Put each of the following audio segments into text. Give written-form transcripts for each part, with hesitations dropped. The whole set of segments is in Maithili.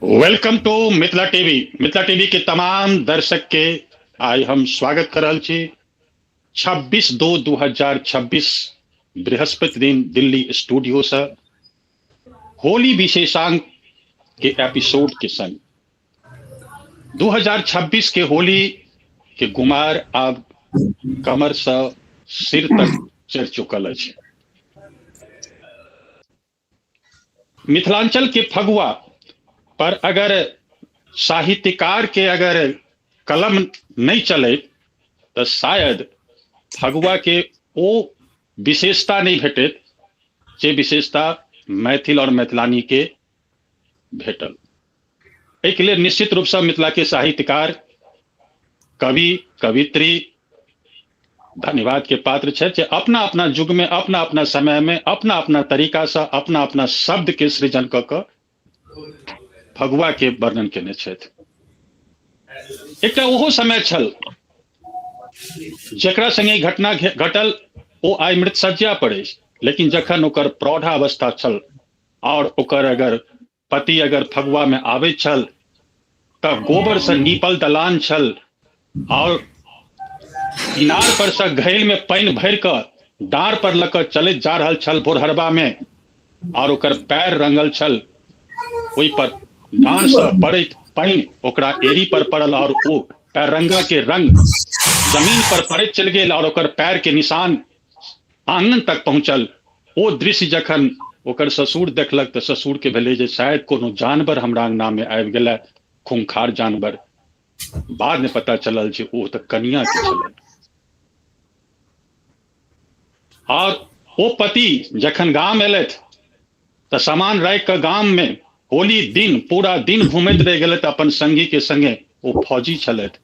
Welcome to Mithila TV. Mithila TV के तमाम दर्शक के आइ हम स्वागत कर रहल छी। 26/2/2026 बृहस्पति दिन दिल्ली स्टूडियो से होली विशेषांक के एपिसोड के संग 2026 के होली के गुमार आब कमर से सिर तक चढ़ चुकल अछि। मिथिलांचल के फगुआ पर अगर साहित्यकार के अगर कलम नहीं चले तो शायद फगुआ के ओ विशेषता नहीं भेटत जे विशेषता मैथिल और मैथिलानी के भेटल। एहिके लेल निश्चित रूप से मिथिला के साहित्यकार, कवि, कवित्री धन्यवाद के पात्र छथि जे अपना अपना युग में, अपना अपना समय में, अपना अपना तरीका से, अपना अपना शब्द के सृजन कऽ कऽ फगुआ के वर्णन केने छथि। एकटा ओहो समय छल जकरा संगे ई घटना घटल, ओ आइ मृतसज्जा पर अछि, लेकिन जखन ओकर प्रौढ़ावस्था छल और ओकर अगर पति अगर फगुआ में आबैत छल तऽ गोबर से नीपल दलान छल और इनार पर से घैल में पानि भरि कऽ डाँड़ पर लऽ कऽ चलैत जा रहल छल भोरहरबा में और ओकर पैर रंगल छल, ओहि पर डाँड़ से पड़ैत पानि ओकरा एड़ी पर पड़ल और ओ पैररंगा के रंग जमीन पर पड़ैत चलि गेल और ओकर पैर के निशान आंगन तक पहुंचल। ओ दृश्य जखन ओकर ससुर देखलक तऽ ससुर के भेलै जे शायद कोनो जानवर हमरा अंगना में आबि गेलै, खूंखार जानवर। बाद में पता चलल जे ओ तऽ कनिया के छलै। और ओ पति जखन गाम एलथि तऽ सामान राखि कऽ गाम में होली दिन पूरा दिन घूमैत रहि गेलथि अपन संगी के संगे। ओ फौजी छलथि।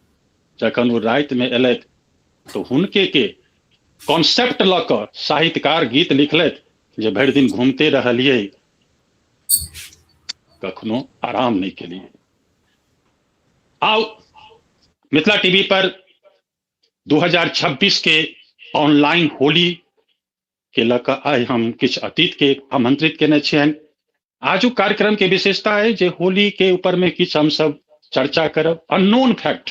जखन ओ राति में एलथि तऽ हुनके के कॉन्सेप्ट लऽ कऽ साहित्यकार गीत लिखलथि जे भरि दिन घूमते रहलियै, कखनो आराम नहि केलियै। आउ मिथिला टीवी पर 2026 के ऑनलाइन होली के लऽ कऽ आइ हम किछु अतीत के आमंत्रित केने छियनि। आजुक कार्यक्रम के विशेषता है जे होली के ऊपर में किछु हमसब चर्चा करब। अननोन फैक्ट,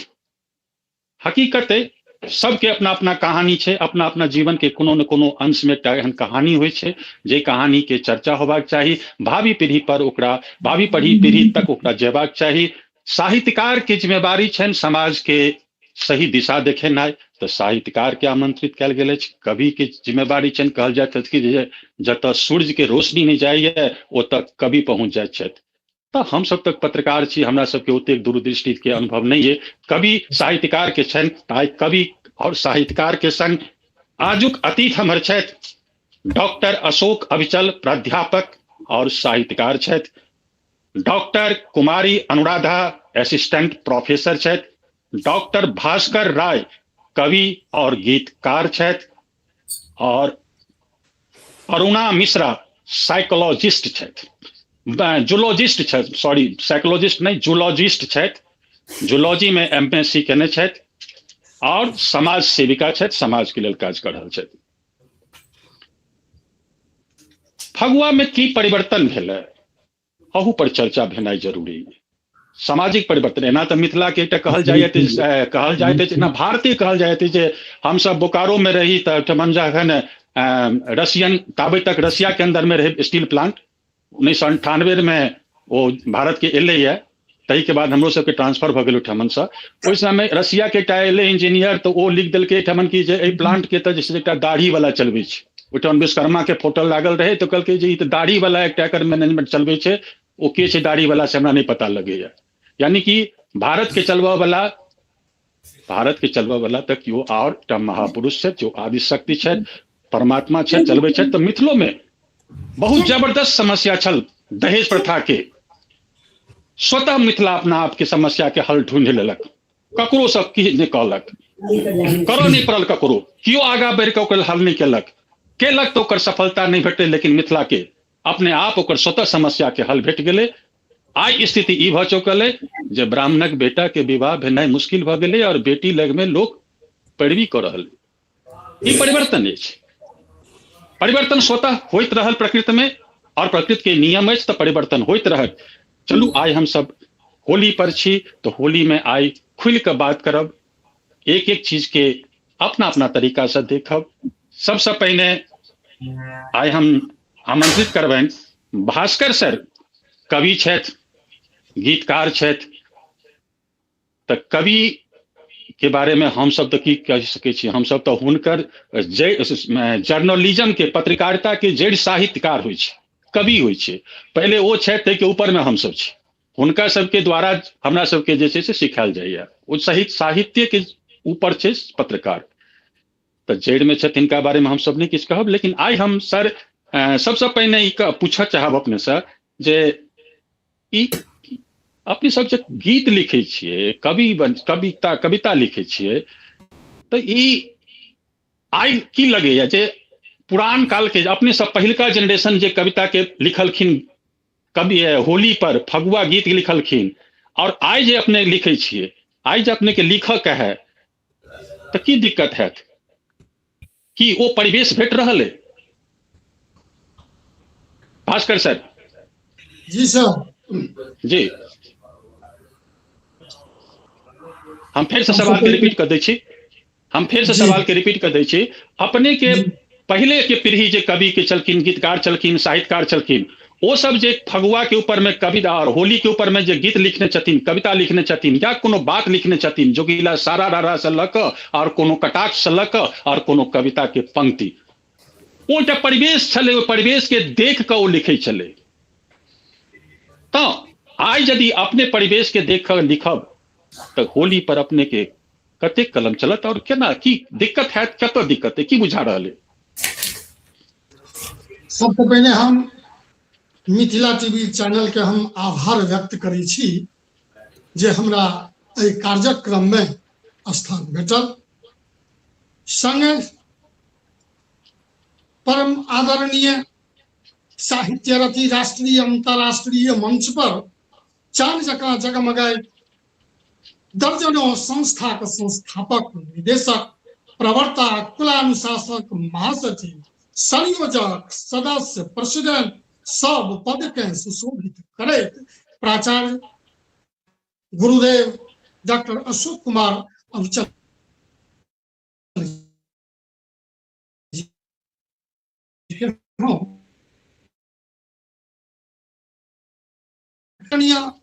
हकीकत है सबके अपना अपना कहानी छै, अपना अपना जीवन के कोनो न कोनो अंश में एकटा एहन कहानी होइ छै जे कहानी के चर्चा होबाक चाही, भावी पीढ़ी पर ओकरा, भावी पीढ़ी तक ओकरा जेबाक चाही। साहित्यकार के जिम्मेवारी छनि समाज के सही दिशा देखेनाइ, तऽ साहित्यकार के आमंत्रित कयल गेल अछि। कवि के जिम्मेवारी छनि, कहल जाइत अछि कि जे जतऽ सूर्य के रोशनी नहि जाइए ओतऽ कवि पहुँच जाइत छथि। तऽ हमसब तऽ पत्रकार छी, हमरा सबके ओतेक दूरदृष्टि के अनुभव नहि अइ। कवि साहित्यकार के छनि, तऽ आइ कवि और साहित्यकार के संग आजुक अतिथि हमर छथि डॉक्टर अशोक अविचल, प्राध्यापक और साहित्यकार छथि। डॉक्टर कुमारी अनुराधा, असिस्टेंट प्रोफेसर छथि। डॉक्टर भास्कर राय, कवि और गीतकार छथि। और अरुणा मिश्रा साइकोलॉजिस्ट छथि, जूलॉजिस्ट छथि, सॉरी साइकोलॉजिस्ट नहि, जूलॉजिस्ट छथि। जूलॉजी में एम एस सी केने छथि और समाज सेविका छथि, समाज के लेल काज कर रहल छथि। फगुआ में की परिवर्तन भेलै, अहू पर चर्चा भेनाइ जरूरी है। सामाजिक परिवर्तन एना तऽ मिथिला के एकटा कहल जाइत कहल जाइत अछि, एना भारतीय कहल जाइत अछि जे हमसब बोकारो में रही तऽ ओहिठमन जखन रशियन, ताबे तक रशिया के अंदर में रहे स्टील प्लांट, 1998 में ओ भारत के एलैया, ताहि के बाद हमरो सबके ट्रांसफर भऽ गेल ओहिठमनसँ। ओहि समय रशिया के एकटा एलै इंजीनियर, तऽ ओ लिख देलकै एहिठमन कि जे एहि प्लांट के तऽ जे छै एकटा दाढ़ी वाला चलबै छै। ओहिठाम विश्वकर्मा के फोटो लागल रहै, तऽ कहलकै जे ई तऽ दाढ़ी वाला एकटा एकर मैनेजमेंट चलबै छै, ओ के छै दाढ़ी वाला से हमरा नहि पता लगैया। यानी कि भारत के चलबऽ वाला, भारत के चलबऽ वाला तऽ केओ आओर एकटा महापुरुष छथि, जो आदिशक्ति छथि, परमात्मा छथि, चलबै छथि। तऽ मिथिलो में बहुत जबरदस्त समस्या छल दहेज प्रथा के। स्वतः मिथिला अपना आप के समस्या के हल ढूंढि लेलक, ककरो सब की नहि कहलक, करऽ नहि पड़ल ककरो, केओ आगा बढ़ि कऽ ओकर हल नहि केलक, केलक तऽ ओकर सफलता नहि भेटलै, लेकिन मिथिला के अपने आप ओकर स्वतः समस्या के हल भेट गेलै। आइ स्थिति ई भऽ चुकल अइ जे ब्राह्मणक बेटा के विवाह भेनाइ मुश्किल भऽ गेलै और बेटी लगमे लोक पैरवी कऽ रहल। ई परिवर्तन अछि। परिवर्तन स्वतः होइत रहल प्रकृति में, और प्रकृति के नियम अछि तऽ परिवर्तन होइत रहत। चलू आइ हमसब होली पर छी तऽ होली में आइ खुलि कऽ बात करब, एक एक चीज के अपना अपना तरीका से देखब। सबसे पहिने आइ हम आमंत्रित करबनि भास्कर सर, कवि छथि, गीतकार छथि। तऽ कवि के बारे में हम सब तऽ की कहि सकै छी, हम सब तऽ हुनकर जर्नलिज्म के, पत्रकारिता के जड़ि साहित्यकार होइ छै, कवि होइ छै। पहिले ओ छथि, ताहिके ऊपर में हम सब छी। हुनका सबके द्वारा हमरा सबके जे छै से सिखायल जाइए। ओ सही साहित्य के ऊपर छै पत्रकार, तऽ जड़ि में छथि, हिनका बारे में हम सब नहि किछु कहब। लेकिन आइ हम सर सबसँ पहिने ई पूछऽ चाहब अपने से जे ई अपने सब जे गीत लिखै छियै, कवि बन, कविता कविता लिखै छियै, तऽ ई आइ की लगैया जे पुरान काल के अपने सब पहिलका जेनरेशन जे कविता के लिखलखिन, कवि होली पर फगुआ गीत लिखलखिन, और आइ जे अपने लिखै छियै, आइ जे अपने के लिखऽ के है तऽ की दिक्कत हैत? की ओ परिवेश भेट रहल है? भास्कर सर। जी सर। जी, हम फेर से सवाल के रिपीट कर दै छी, हम फेर से सवाल के रिपीट कर दै छी। अपने के पहले के पीढ़ी जे कवि के छलखिन, गीतकार छलखिन, साहित्यकार छलखिन, ओ सब जे फगुआ के ऊपर में कविता और होली के ऊपर में जे गीत लिखने छथिन, कविता लिखने छथिन, या कोनो बात लिखने छथिन, जोगीला सारा रारा से लऽ कऽ और कोनो कटाक्ष से लऽ कऽ और कोनो कविता के पंक्ति, ओ एकटा परिवेश छलै, ओहि परिवेश के देख कऽ ओ लिखै छलै। तऽ आइ यदि अपने परिवेश के देख कऽ लिखब तऽ होली पर अपने के कतेक कलम चलत और केना की दिक्कत हैत, कतऽ दिक्कत है, की बुझा रहल है? सबसे पहिने हम मिथिला टीवी चैनल के हम आभार व्यक्त करै छी जे हमरा एहि कार्यक्रम में स्थान भेटल। संगे परम आदरणीय साहित्यरथी राष्ट्रीय अंतर्राष्ट्रीय मंच पर चांद जकाँ जगमगाइत दर्जनों संस्था के संस्थापक, निदेशक, प्रवर्ता, कुलानुशासक, महासचिव, संयोजक, सदस्य, प्रेसिडेंट सब पद के सुशोभित करैत प्राचार्य गुरुदेव डॉक्टर अशोक कुमार अविचल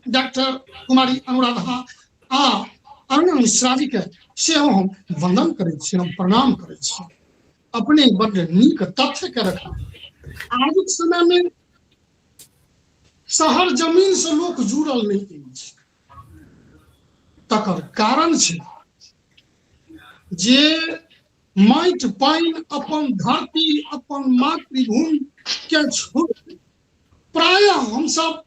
डॉक्टर कुमारी अनुराधा आ अरुणा मिश्रा जी के सेहो हम वंदन करै छी, हम प्रणाम करै छी। अपने बड्ड नीक तथ्य के रखा। आजुक समय में शहर जमीन से लोक जुड़ल नहीं अछि, तकर कारण छै जे माटि पानि अपन धरती अपन मातृभूमि के छोड़ प्रायः हमसब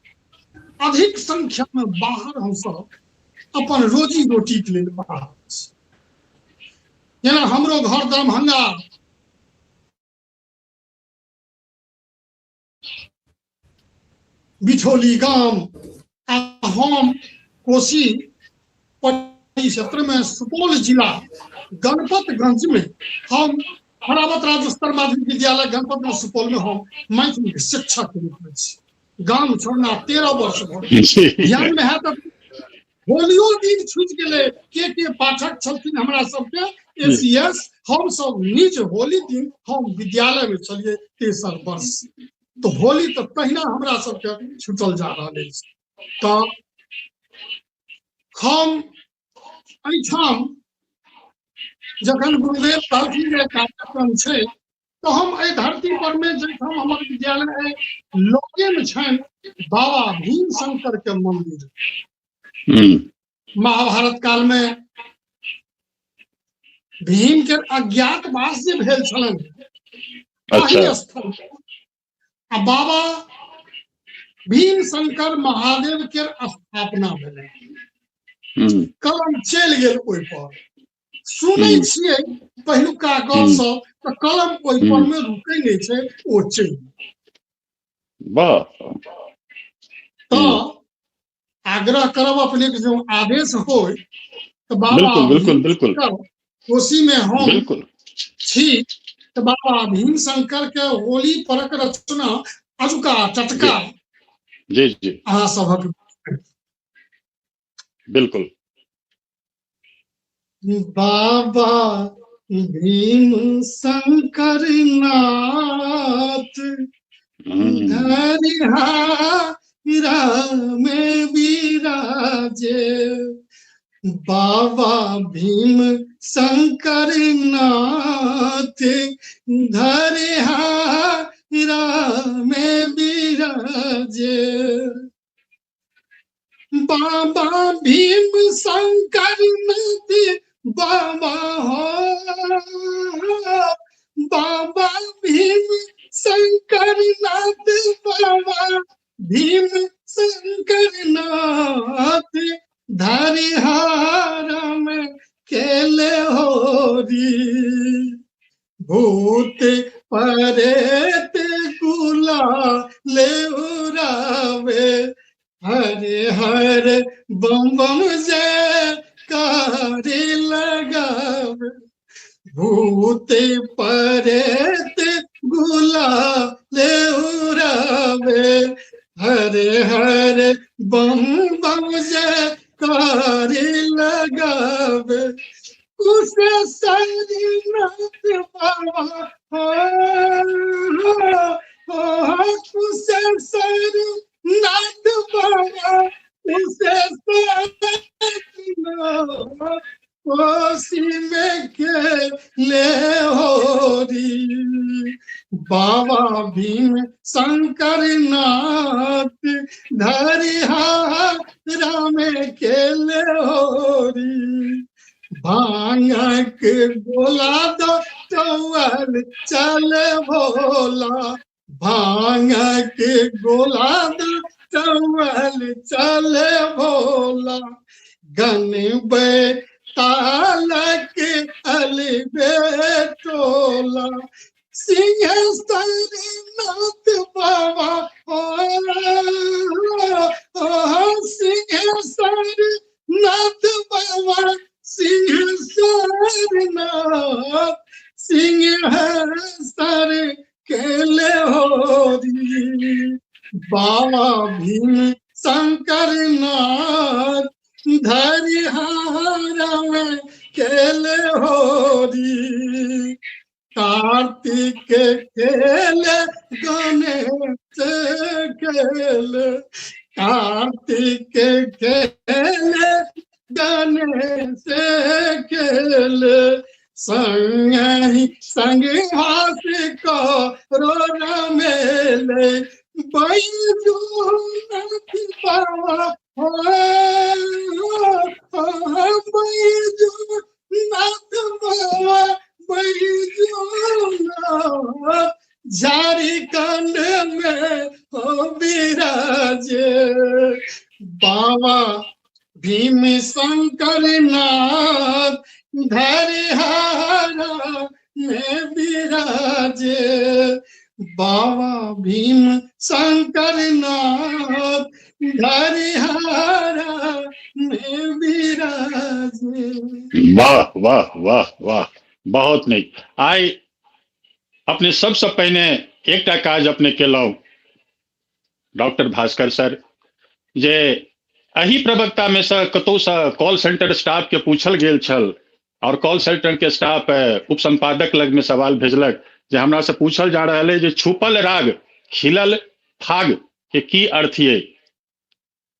अधिक संख्या में बाहर हमसब अपन रोजी रोटी के लेल बाहर छी। जेना हमरो घर दरभंगा, बिठौली गाम, आ हम कोसी परिक्षेत्र में सुपौल जिला गणपतगंज में हम हरावत राज उच्चतर माध्यमिक विद्यालय गणपतगंज सुपौल में हम मैथिली शिक्षक के रूप में छी। गाम छोड़ना 13 वर्ष भऽ गेल। ध्यान में है तऽ होलियो दिन छूटि गेलै। के के पाठक छलखिन हमरा सबके एसीएस, हम सब निज होली दिन हम विद्यालय में छलियै तेसर वर्ष, तऽ होली तऽ तहिना हमरा सबके छूटल जा रहल अछि। तऽ हम एहिठाम जखन गुरुदेव कहलखिन जे कार्यक्रम छै तऽ हम एहि धरती पर में जाहिठाम हमर विद्यालय अइ लगे में छनि बाबा भीम शंकर के मंदिर। महाभारत काल में भीम के अज्ञातवास जे भेल छलनि ताहि स्थल पर आ बाबा भीम शंकर महादेव के स्थापना भेलै। कलम चलि गेल ओहि पर। सुनै छियै पहिलुका गप सब तऽ कलम ओहि पर में रुकै नहि छै, ओ चलि वाह। तऽ आग्रह करब अपने के जो आदेश होय तऽ बाबा बिल्कुल, बिल्कुल, बिल्कुल। कोसी में हम छी तऽ बाबा भीम शंकर के होली परक रचना अजुका टटका जी जी अहाँ सभक। बिल्कुल। बाबा भीम शंकर नाथ धरिहारा में विराजे, बाबा भीम शंकर नाथ धरिहारा में विराजे, बाबा भीम शंकर नाथ बाबा हो, बाबा भीम शंकर नाथ बाबा भीम शंकर नाथ धरिहारा में खेले होरी, भूत परेत गुला ले उड़ावे, हरे हरे बम बम जय कारी लगावे, भूत परेत गुला ले उड़ावे, हरे हरे बम बम जय कारी लगावे, कुशेश्वरी नाथ बाबा कुशेश्वरी नाथ बाबा कुशेश्वरी कोसी में खेले होरी, बाबा भीम शंकर नाथ धरिहारा में खेले होरी, भांगक गोला दो टवल चल भोला, भांगक गोला दो टवल चल भोला, गनबे तालक अलबे टोला, सिंहेश्वरी नाथ बाबा सिंहेश्वरी नाथ बाबा सिंहेश्वरी नाथ सिंहेश्वर केले होरी, बाबा भीम शंकर नाथ धरिहारा में खेले होरी, कार्तिक खेले गणेश खेले, कार्तिक खेले गणेश खेले, संग ही संग हास करो रमेले, बैजूनाथ बाबा बैजूनाथ बाबा बैजूनाथ झारखंड में हो विराजे, बाबा भीम शंकर नाथ धरिहारा में विराजे, बाबा भीम शंकर नाथ धरिहारा में विराजे। वाह वाह वाह वाह, बहुत नीक। आइ अपने सबसे पहिने एकटा काज अपने केलहुँ डॉक्टर भास्कर सर, जे एहि प्रवक्ता में से कतौ से कॉल सेंटर स्टाफ के पूछल गेल छल और कॉल सेंटर के स्टाफ उप संपादक लग में सवाल भेजलक जे हमरा से पूछल जा रहल है जे छुपल राग खिलल फाग के की अर्थ ये।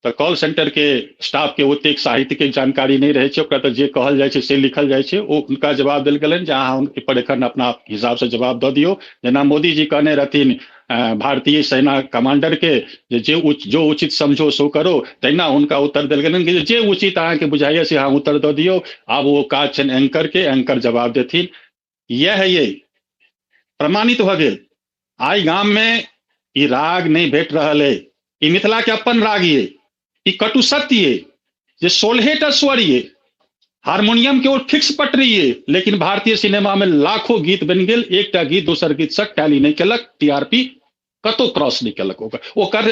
तऽ कॉल सेंटर के स्टाफ के ओतेक साहित्य के जानकारी नहीं रहे छै, ओकरा तऽ जे कहल जाइ छै से लिखल जाइ छै। ओ हुनका जवाब देल गेलनि जे अहाँ हुनके पर एखन अपना हिसाब से जवाब दऽ दियौ। जेना मोदी जी कहने रहथिन भारतीय सेना कमांडर के जे जो उचित समझो सो करो, तहिना हुनका उत्तर देल गेलनि कि जे उचित अहाँके बुझाइए से अहाँ उत्तर दऽ दियौ। आब ओ काज छनि एंकर के, एंकर जवाब देथिन। इएह ये प्रमाणित भऽ गेल। आइ गाम में ई राग नहीं भेट रहल है, ई मिथिला के अपन राग ये, ई कटु सत्य ये जे 16टा स्वर ये, हारमोनियम के ओ फिक्स पटरी ये, लेकिन भारतीय सिनेमा में लाखों गीत बन गेल, एकटा गीत दोसर गीत से टैली नहीं केलक, टीआरपी कतौ क्रॉस नहीं केलक, ओकर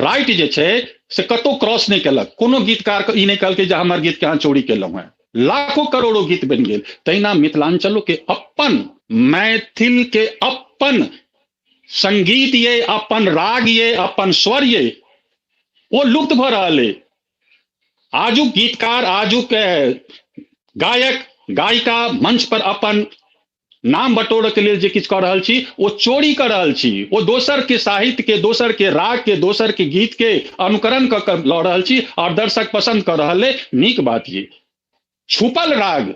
राइट जे छै से कतौ क्रॉस नहीं केलक। कोनो गीतकार के ई नहीं कहलकै जे हमर गीत के अहाँ चोरी केलहुँ हेँ। लाखों करोड़ों गीत बनि गेल। तहिना मिथिलांचलो के अपन मैथिल के अपन संगीत ये, अपन राग ये, अपन स्वर ये, ओ लुप्त भऽ रहल अइ। आजुक गीतकार, आजुक गायक गायिका मंच पर अपन नाम बटोरऽ के लेल जे किछु कऽ रहल छी, ओ चोरी कऽ रहल छी। ओ दोसर के साहित्य के, दोसर के राग के, दोसर के गीत के अनुकरण कऽ कऽ लऽ रहल छी और दर्शक पसंद कऽ रहल अइ। नीक बात ये। छुपल राग,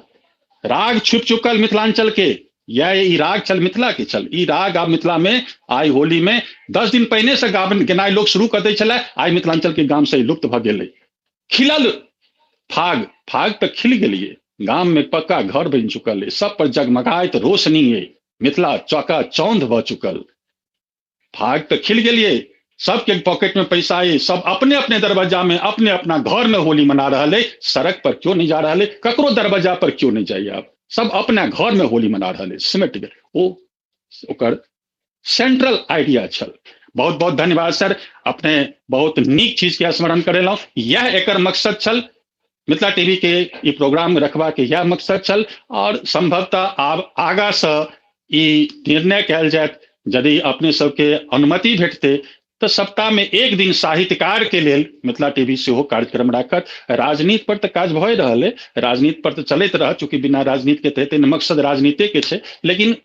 राग छुप चुकल मिथिलांचल के, यह ई राग छल मिथिला के छल। ई राग आब मिथिला में आइ होली में 10 दिन पहिने से गाबन गेनाइ लोक शुरू कऽ दै छलै, आइ मिथिलांचल के गाम से लुप्त भऽ गेलै। खिलल फाग, फाग तऽ खिल गेलियै, गाम में पक्का घर बनि चुकल अइ, सब पर जगमगाइत रोशनी अइ, मिथिला चौका चौंध भऽ चुकल। फाग तऽ खिल गेलियै, सबके पॉकेट में पैसा अइ, सब अपने अपने दरवाजा में अपने अपना घर में होली मना रहल अइ, सड़क पर क्यों नहीं जा रहल अइ, ककरो दरवाजा पर क्यों नहीं जाइए, आप सब अपना घर में होली मना रहल अइ, सिमट गेल। ओ ओकर सेंट्रल आइडिया छल। बहुत बहुत धन्यवाद सर, अपने बहुत नीक चीज के स्मरण करेलहुँ। यह एकर मकसद छल, मिथिला टीवी के ई प्रोग्राम रखबा के यह मकसद छल। और संभवतः आब आगा से ई निर्णय कयल जायत, यदि अपने सबके अनुमति भेटते तऽ सप्ताह में एक दिन साहित्यकार के लेल मिथिला टीवी सेहो कार्यक्रम राखत। राजनीति पर तऽ काज भए रहल है, राजनीति पर तऽ चलैत रहत, चूँकि बिना राजनीति के तऽ हेतै नहि, मकसद राजनीति के छै। लेकिन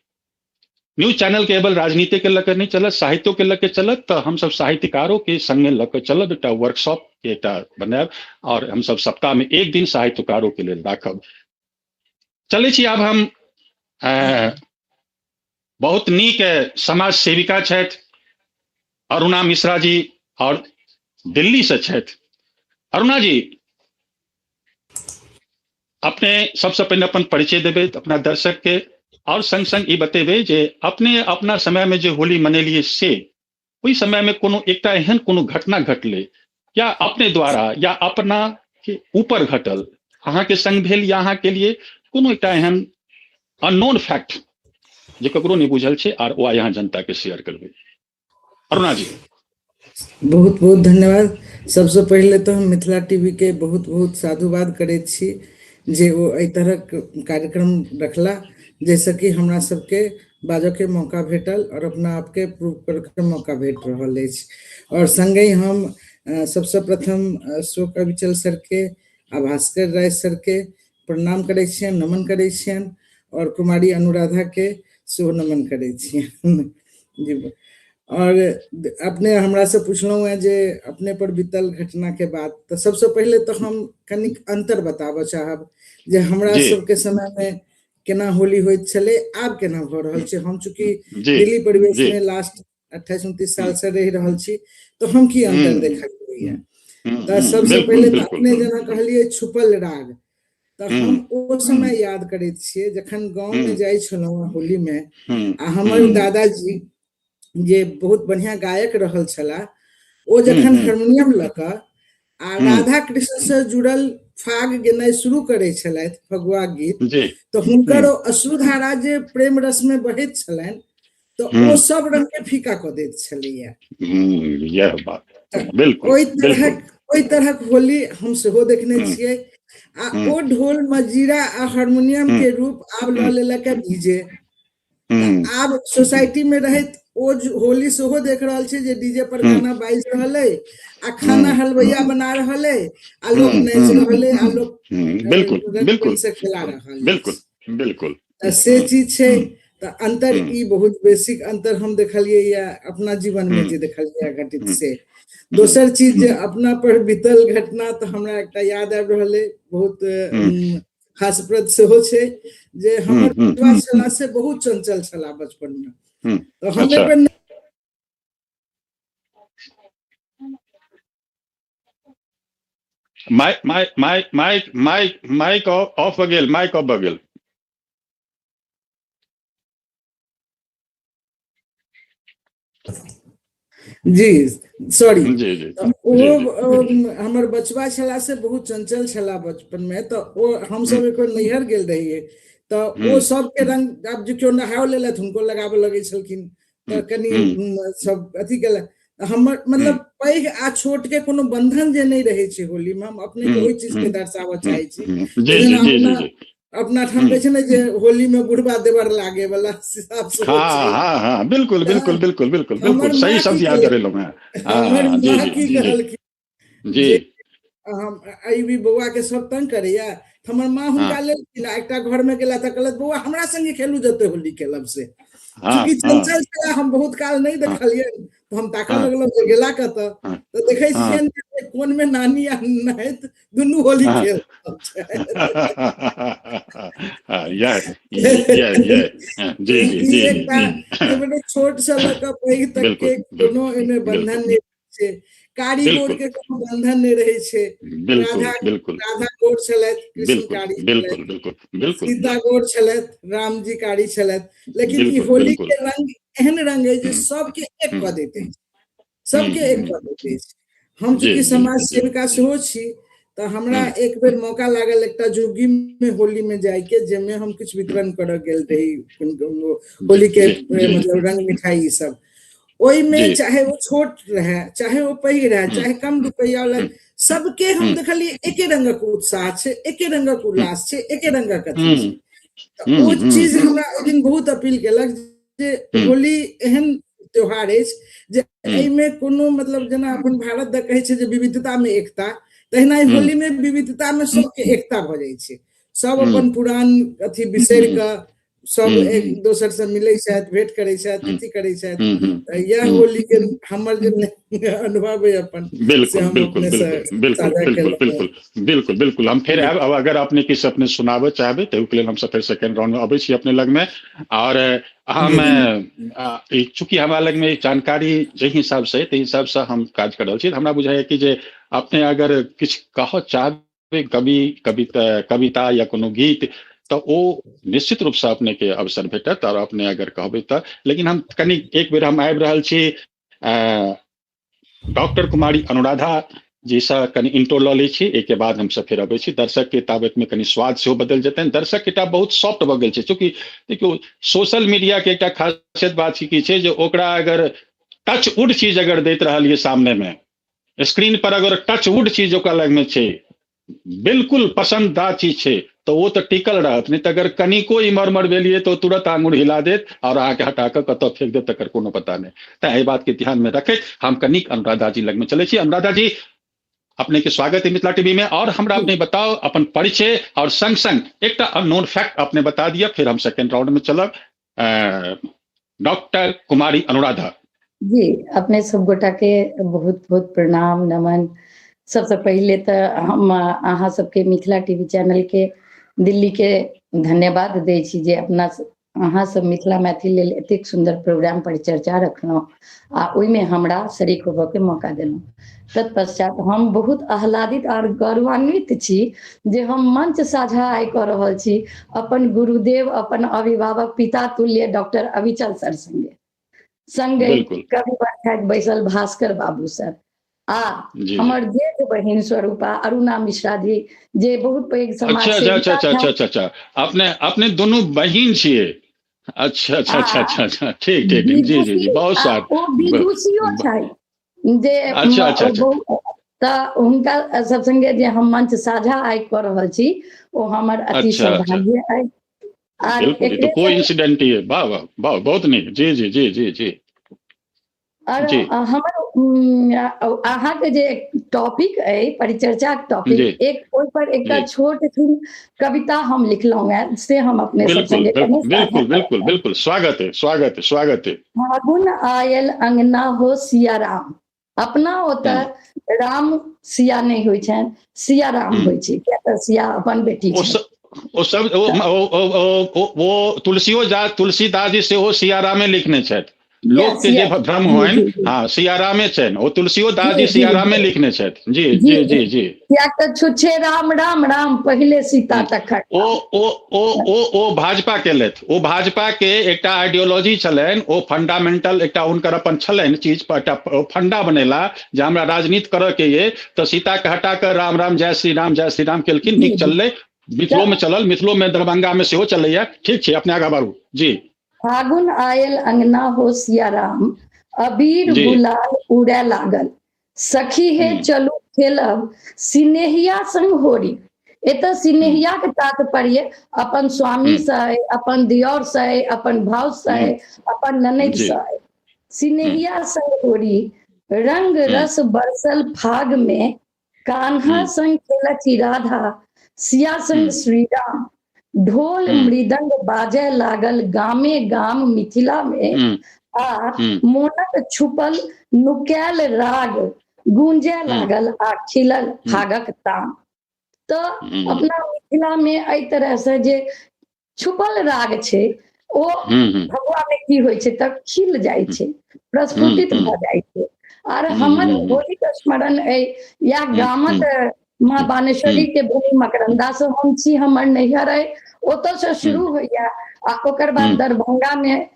न्यूज चैनल केवल राजनीति के लऽ के नहि चलत, साहित्यो के लऽ के चलत। तऽ हमसब साहित्यकारों के संगे लऽ के चलब, एकटा वर्कशॉप के एकटा बनायब और हमसब सप्ताह में एक दिन साहित्यकारों के लेल राखब। चलै छी आब हम बहुत नीक समाज सेविका छथि अरुणा मिश्रा जी और दिल्ली से छथि। अरुणा जी, अपने सबसे पहिने अपन परिचय देबै अपना दर्शक के और संग संग ई बतेबै जे अपने अपना समय में जे होली मनेलिए से ओहि समय में कोनो एकटा एहन कोनो घटना घटलै या अपने द्वारा या अपना के ऊपर घटल, अहाँ के संग भेल या अहाँ के लिए कोनो एकटा एहन अननोन फैक्ट जे ककरो नहीं बुझल छै और ओ यहाँ जनता के शेयर करबै। अरुणा जी। बहुत बहुत धन्यवाद। सबसे पहिले तऽ हम मिथिला टीवी के बहुत बहुत साधुवाद करैत छी जे ओ एहि तरहक कार्यक्रम रखला, जाहिसँ कि हमरा सबके बाजऽके मौका भेटल और अपना आपके प्रूव करके मौका भेट रहल अछि। और संगहि हम सबसँ प्रथम अशोक अविचल सर के आ भास्कर राय सर के प्रणाम करै छियनि, नमन करै छियनि और कुमारी अनुराधा के सेहो नमन करै छियनि जी। और अपने हमरा से पुछलहुँ हेँ जे अपने पर बीतल घटना के बाद, तऽ सबसँ पहिले तऽ हम कनिक अंतर बताबऽ चाहब जे हमरा सबके समय में केना होली होइत छलै, आब केना भऽ रहल छै। हम चूँकि दिल्ली परिवेश में लास्ट 28-29 साल से रहि रहल छी, तऽ हम की अंतर देखलियै। तऽ सबसँ पहिले तऽ अपने जेना कहलियै छुपल राग, तऽ हम ओ समय याद करैत छियै जखन गाँव में जाइ छलहुँ होली में आ हमर दादाजी जे बहुत बढ़िया गायक रहल छलाह, ओ जखन हारमोनियम लऽ कऽ आ राधा कृष्ण से जुड़ल फाग गेनाइ शुरू करै छलथि, फगुआ गीत, तऽ हुनकर ओ अश्रुधारा जे प्रेम रस में बहैत छलनि, तऽ ओ सब रंग के फीका कऽ दैत छलैया। यह बात बिल्कुल, ओहि तरहक होली हम सेहो देखने छियै। आ ओ ढोल मजीरा आ हारमोनियम के रूप आब लऽ लेलक डीजे। आब सोसाइटी में रहैत ओ होली सेहो देख रहल छै जे डीजे पर गाना बाजि रहल अइ आ खाना हलवैया बना रहल अइ आ लोक नाचि रहल अइ आ लोक बिल्कुल बिल्कुल से खेला रहल। बिल्कुल बिल्कुल। तऽ से चीज छै। तऽ अंतर ई बहुत बेसिक अंतर हम देखलियै या अपना जीवन में जे देखलियै घटित से। दोसर चीज जे अपना पर बीतल घटना, तऽ हमरा एकटा याद आबि रहल अइ, बहुत हास्यप्रद सेहो छै, जे हमर बचवा छला से बहुत चंचल छला बचपन में, तऽ हम एक बेर mic mic mic mic mic mic off भऽ गेल, माइक ऑफ भऽ गेल। जी सॉरी। जी ओ हमर बचवा छला से बहुत चंचल छला बचपन में, तऽ ओ हमसब एक बेर नैहर गेल रहियै, तऽ ओ सबके रंग आब जे केओ नहाओ लेलथि हुनको लगाबऽ लगै छलखिन, तऽ कनि सब अथी केलक। हमर मतलब पैघ आ छोट के कोनो बंधन जे नहि रहै छै होली में, हम अपने के ओहि चीज के दर्शाबऽ चाहै छी। अपना ठाम कहै छै ने जे होली में बुढ़वा देवर लागे वाला हिसाब से हाँ हाँ हाँ बिल्कुल बिल्कुल बिल्कुल बिल्कुल बिल्कुल सही शब्द याद करेलहुँ हैं। हमर माँ की कहलखिन जी हम एहि भी बौआ के सब तंग करैया तऽ हमर माँ हुनका हाँ। लेलखिन आ एकटा घर में गेला तऽ कहलथि बौआ हमरा संगे खेलू जते होली खेलब से। हाँ, चूँकि हाँ। चंचल छला हम बहुत काल नहि देखलियनि तऽ हम ताकऽ लगलहुँ जे गेला कतऽ, तऽ देखै छियनि जे कोन में नानी आ नाति दुनू होली खेल जी जी जी एकटा छोट से लऽ कऽ पैघ तक के कोनो एहिमे बंधन नहि छै, कारी गोर के कोनो बंधन नहि रहै छै। राधा बिल्कुल राधा गोर छलथि, कृष्ण कारी बिल्कुल बिल्कुल बिल्कुल सीता गोर छलथि, रामजी कारी छलथि, लेकिन ई होली के रंग एहन रंग है जे सबके एक कऽ दैत अछि, सबके एक कऽ दैत अछि। हम चूँकि समाज सेविका सेहो छी तऽ हमरा एक बेर मौका लागल एकटा झुग्गी में होली में जायके, जाहिमे हम किछु वितरण करऽ गेल रही होली के मतलब रंग मिठाई ई सब। ओहिमे चाहे वो छोट रहे चाहे वो पैघ रहे चाहे कम रुपैआ वाला, सबके हम देखलियै एके रंगक उत्साह छै, एके रंगक उल्लास छै, एके रंगक अथी छै। तऽ ओ चीज हमरा ओहि दिन बहुत अपील केलक जे होली एहन त्योहार अछि जे एहिमे कोनो मतलब जेना अपन भारत दऽ कहै छै जे विविधता में एकता, तहिना होली में विविधता में सबके एकता भऽ जाइ छै। सब अपन पुरान अथी बिसरि कऽ सब एक दोसर से मिलै छथि, भेंट करै छथि, अथी करै छथि। इएह होली के हमर जे अनुभव है अपन, बिल्कुल बिल्कुल बिल्कुल बिल्कुल बिल्कुल बिल्कुल बिल्कुल बिल्कुल। हम फेर आयब, अब अगर अपने किछु अपने सुनाबऽ चाहबै तऽ ओहिके लेल हमसब फेर सेकेंड राउंड में अबै छी अपने लगमे। और हम चूँकि हमरा लगमे जानकारी जाहि हिसाब से ताहि हिसाब से हम काज कर रहल छी, हमरा बुझाइया कि जे अपने अगर किछु कहऽ चाहबै कवि कविता कविता या कोनो गीत, तऽ ओ निश्चित रूपसँ अपने के अवसर भेटत और अपने अगर कहबै तऽ। लेकिन हम कनि एक बेर हम आबि रहल छी डॉक्टर कुमारी अनुराधा जी सँ कनि इंट्रो लऽ लै छी, एहिके बाद हमसब फेर अबै छी। दर्शक के ताबत में कनि स्वाद सेहो बदलि जेतनि। दर्शक एकटा बहुत सॉफ्ट भऽ गेल छै, चूँकि देखियौ सोशल मीडिया के एकटा खासियत बात की छै जे ओकरा अगर टच वुड चीज अगर दैत रहलियै सामने में, स्क्रीन पर अगर टच वुड चीज ओकरा लग में छै, बिल्कुल पसंदीदा चीज छै, तऽ ओ तऽ टिकल रहत, नहि तऽ अगर कनिको इम्हर उम्हर भेलियै तऽ ओ तुरंत आंगुर हिला देत और अहाँके हटा कऽ कतऽ फेंक देत तकर कोनो पता नहि। तऽ एहि बात के ध्यान में रखैत हम कनिक अनुराधा जी लग में चलै छी। अनुराधा जी, अपने के स्वागत है मिथिला टीवी में। और हमरा अपने बताओ अपन परिचय और संग संग एकटा अननोन फैक्ट अपने बता दिया, फिर हम सेकेंड राउंड में चलब। डॉक्टर कुमारी अनुराधा जी, अपने सब गोटा के बहुत बहुत प्रणाम नमन। सबसे पहले तऽ हम अहाँ सबके मिथिला टीवी चैनल के दिल्ली के धन्यवाद दै छी जे अपना अहाँ सब मिथिला मैथिल लेल एतेक सुंदर प्रोग्राम परिचर्चा रखलहुँ आ ओहिमे हमरा शरीक होबऽ के मौका देलहुँ। तत्पश्चात हम बहुत आह्लादित और गौरवान्वित छी जे हम मंच साझा आइ कऽ रहल छी अपन गुरुदेव, अपन अभिभावक पिता तुल्य डॉक्टर अविचल सर संगे, संगे कवि बैठक बैसल भास्कर बाबू सर आ हमर जेठ बहिन स्वरूपा अरुणा मिश्रा जी जे बहुत पैघ समाज अच्छा अच्छा अच्छा अच्छा अच्छा अच्छा अपने अपने दोनों बहिन छियै। अच्छा अच्छा अच्छा अच्छा अच्छा ठीक ठीक ठीक जी जी जी बहुत सारा ओ विदुषियो छै जे अच्छा अच्छा अच्छा तऽ हुनका सब संगे जे हम मंच साझा आइ कऽ रहल छी ओ हमर अति सौभाग्य अइ। आर बिल्कुल, ई तो कोई इंसिडेंट ही है। वाह वाह वाह बहुत नीक। जी जी जी जी जी और हमर अहाँके जे टॉपिक अइ परिचर्चाक टॉपिक, एक ओहि पर एकटा छोट कविता हम लिखलहुँ हैं से हम अपने सब संगे बिल्कुल बिल्कुल बिल्कुल स्वागत है स्वागत है स्वागत है। फागुन आयल अंगना हो सिया राम। अपना ओतऽ राम सिया नहि होइ छनि, सिया राम होइ छै, किया तऽ सिया अपन बेटी छै। ओ सब ओ तुलसियो तुलसीदास जी सेहो सिया रामे लिखने छथि। लोक के जे भ्रम होइन, हाँ सियारामे छनि, ओ तुलसियो दास जी सियारामे लिखने छथि। जी जी जी जी कियाक तऽ छुच्छे राम राम राम पहिले सीता तखन। ओ ओ ओ ओ ओ भाजपा केलथि, ओ भाजपा के एकटा आइडियोलॉजी छलनि, ओ फंडामेंटल एकटा हुनकर अपन छलनि चीज पर एकटा फंडा बनेला जे हमरा राजनीति करऽ के ये, तऽ सीता के हटा कऽ राम राम जय श्री राम जय श्री राम केलखिन, नीक चललै, मिथिलो में चलल, मिथिलो में दरभंगा में सेहो चलैया। ठीक छै, अपने आगाँ बढ़ू। जी फागुन आयल अंगना हो सिया राम, अबीर गुलाल उड़े लागल, सखी हे चलू खेलब सिनेहिया संग होरी, एतऽ सिनेहिया के तात्पर्य अपन स्वामी से अइ, अपन दियोर से अइ, अपन भाव से अइ, अपन ननैद से अइ। सिनेहिया संग होरी रंग रस बरसल फाग में, कान्हा संग खेलथि राधा, सिया संग श्री राम, ढोल मृदंग बाजय लागल गामे गाम मिथिला में, आ मोनक छुपल नुकायल राग गूंजय लागल आ खिलल फागक ताम। तऽ अपना मिथिला में एहि तरह से जे छुपल राग छै ओ फगुआ में की होइ छै तऽ खिल जाइ छै, प्रस्फुटित भऽ जाइ छै। आर हमर होली के स्मरण अइ या गामक माँ बानेश्वरी के भूमि मकरंदा से हम छी, हमर नैहर अइ, ओतऽ से शुरू होइया आ ओकर बाद दरभंगा में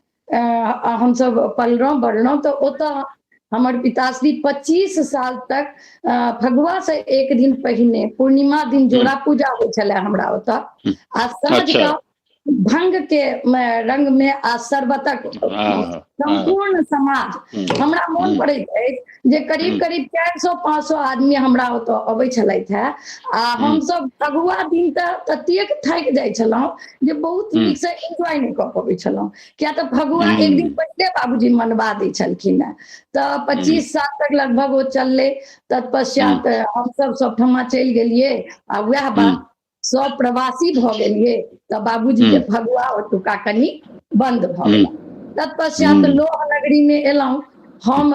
हमसब पललहुँ बढ़लहुँ। तऽ ओतऽ हमर पिताश्री 25 साल तक फगुआ से एक दिन पहिने पूर्णिमा दिन जोड़ा पूजा होइ छलै हमरा ओतऽ, आ साँझ का भंग के रंग में आ शरबतक संपूर्ण समाज। हमरा मोन पड़ैत अछि जे करीब करीब 400-500 आदमी हमरा ओतऽ अबै छलथि हे, आ हमसब फगुआ दिन तऽ ततेक थाकि जाइ छलहुँ जे बहुत नीक से एंजॉय नहि कऽ पबै छलहुँ, किया तऽ फगुआ एक दिन पहिले बाबूजी मनवा दै छलखिन हेँ। तऽ 25 साल तक लगभग ओ चललै। तत्पश्चात हमसब सबठमा चलि गेलियै आ वएह बात सब प्रवासी भऽ गेलियै, तऽ बाबूजी के फगुआ ओतुका कनि बंद भऽ गेल। तत्पश्चात लोह नगरी में एलहुँ हम,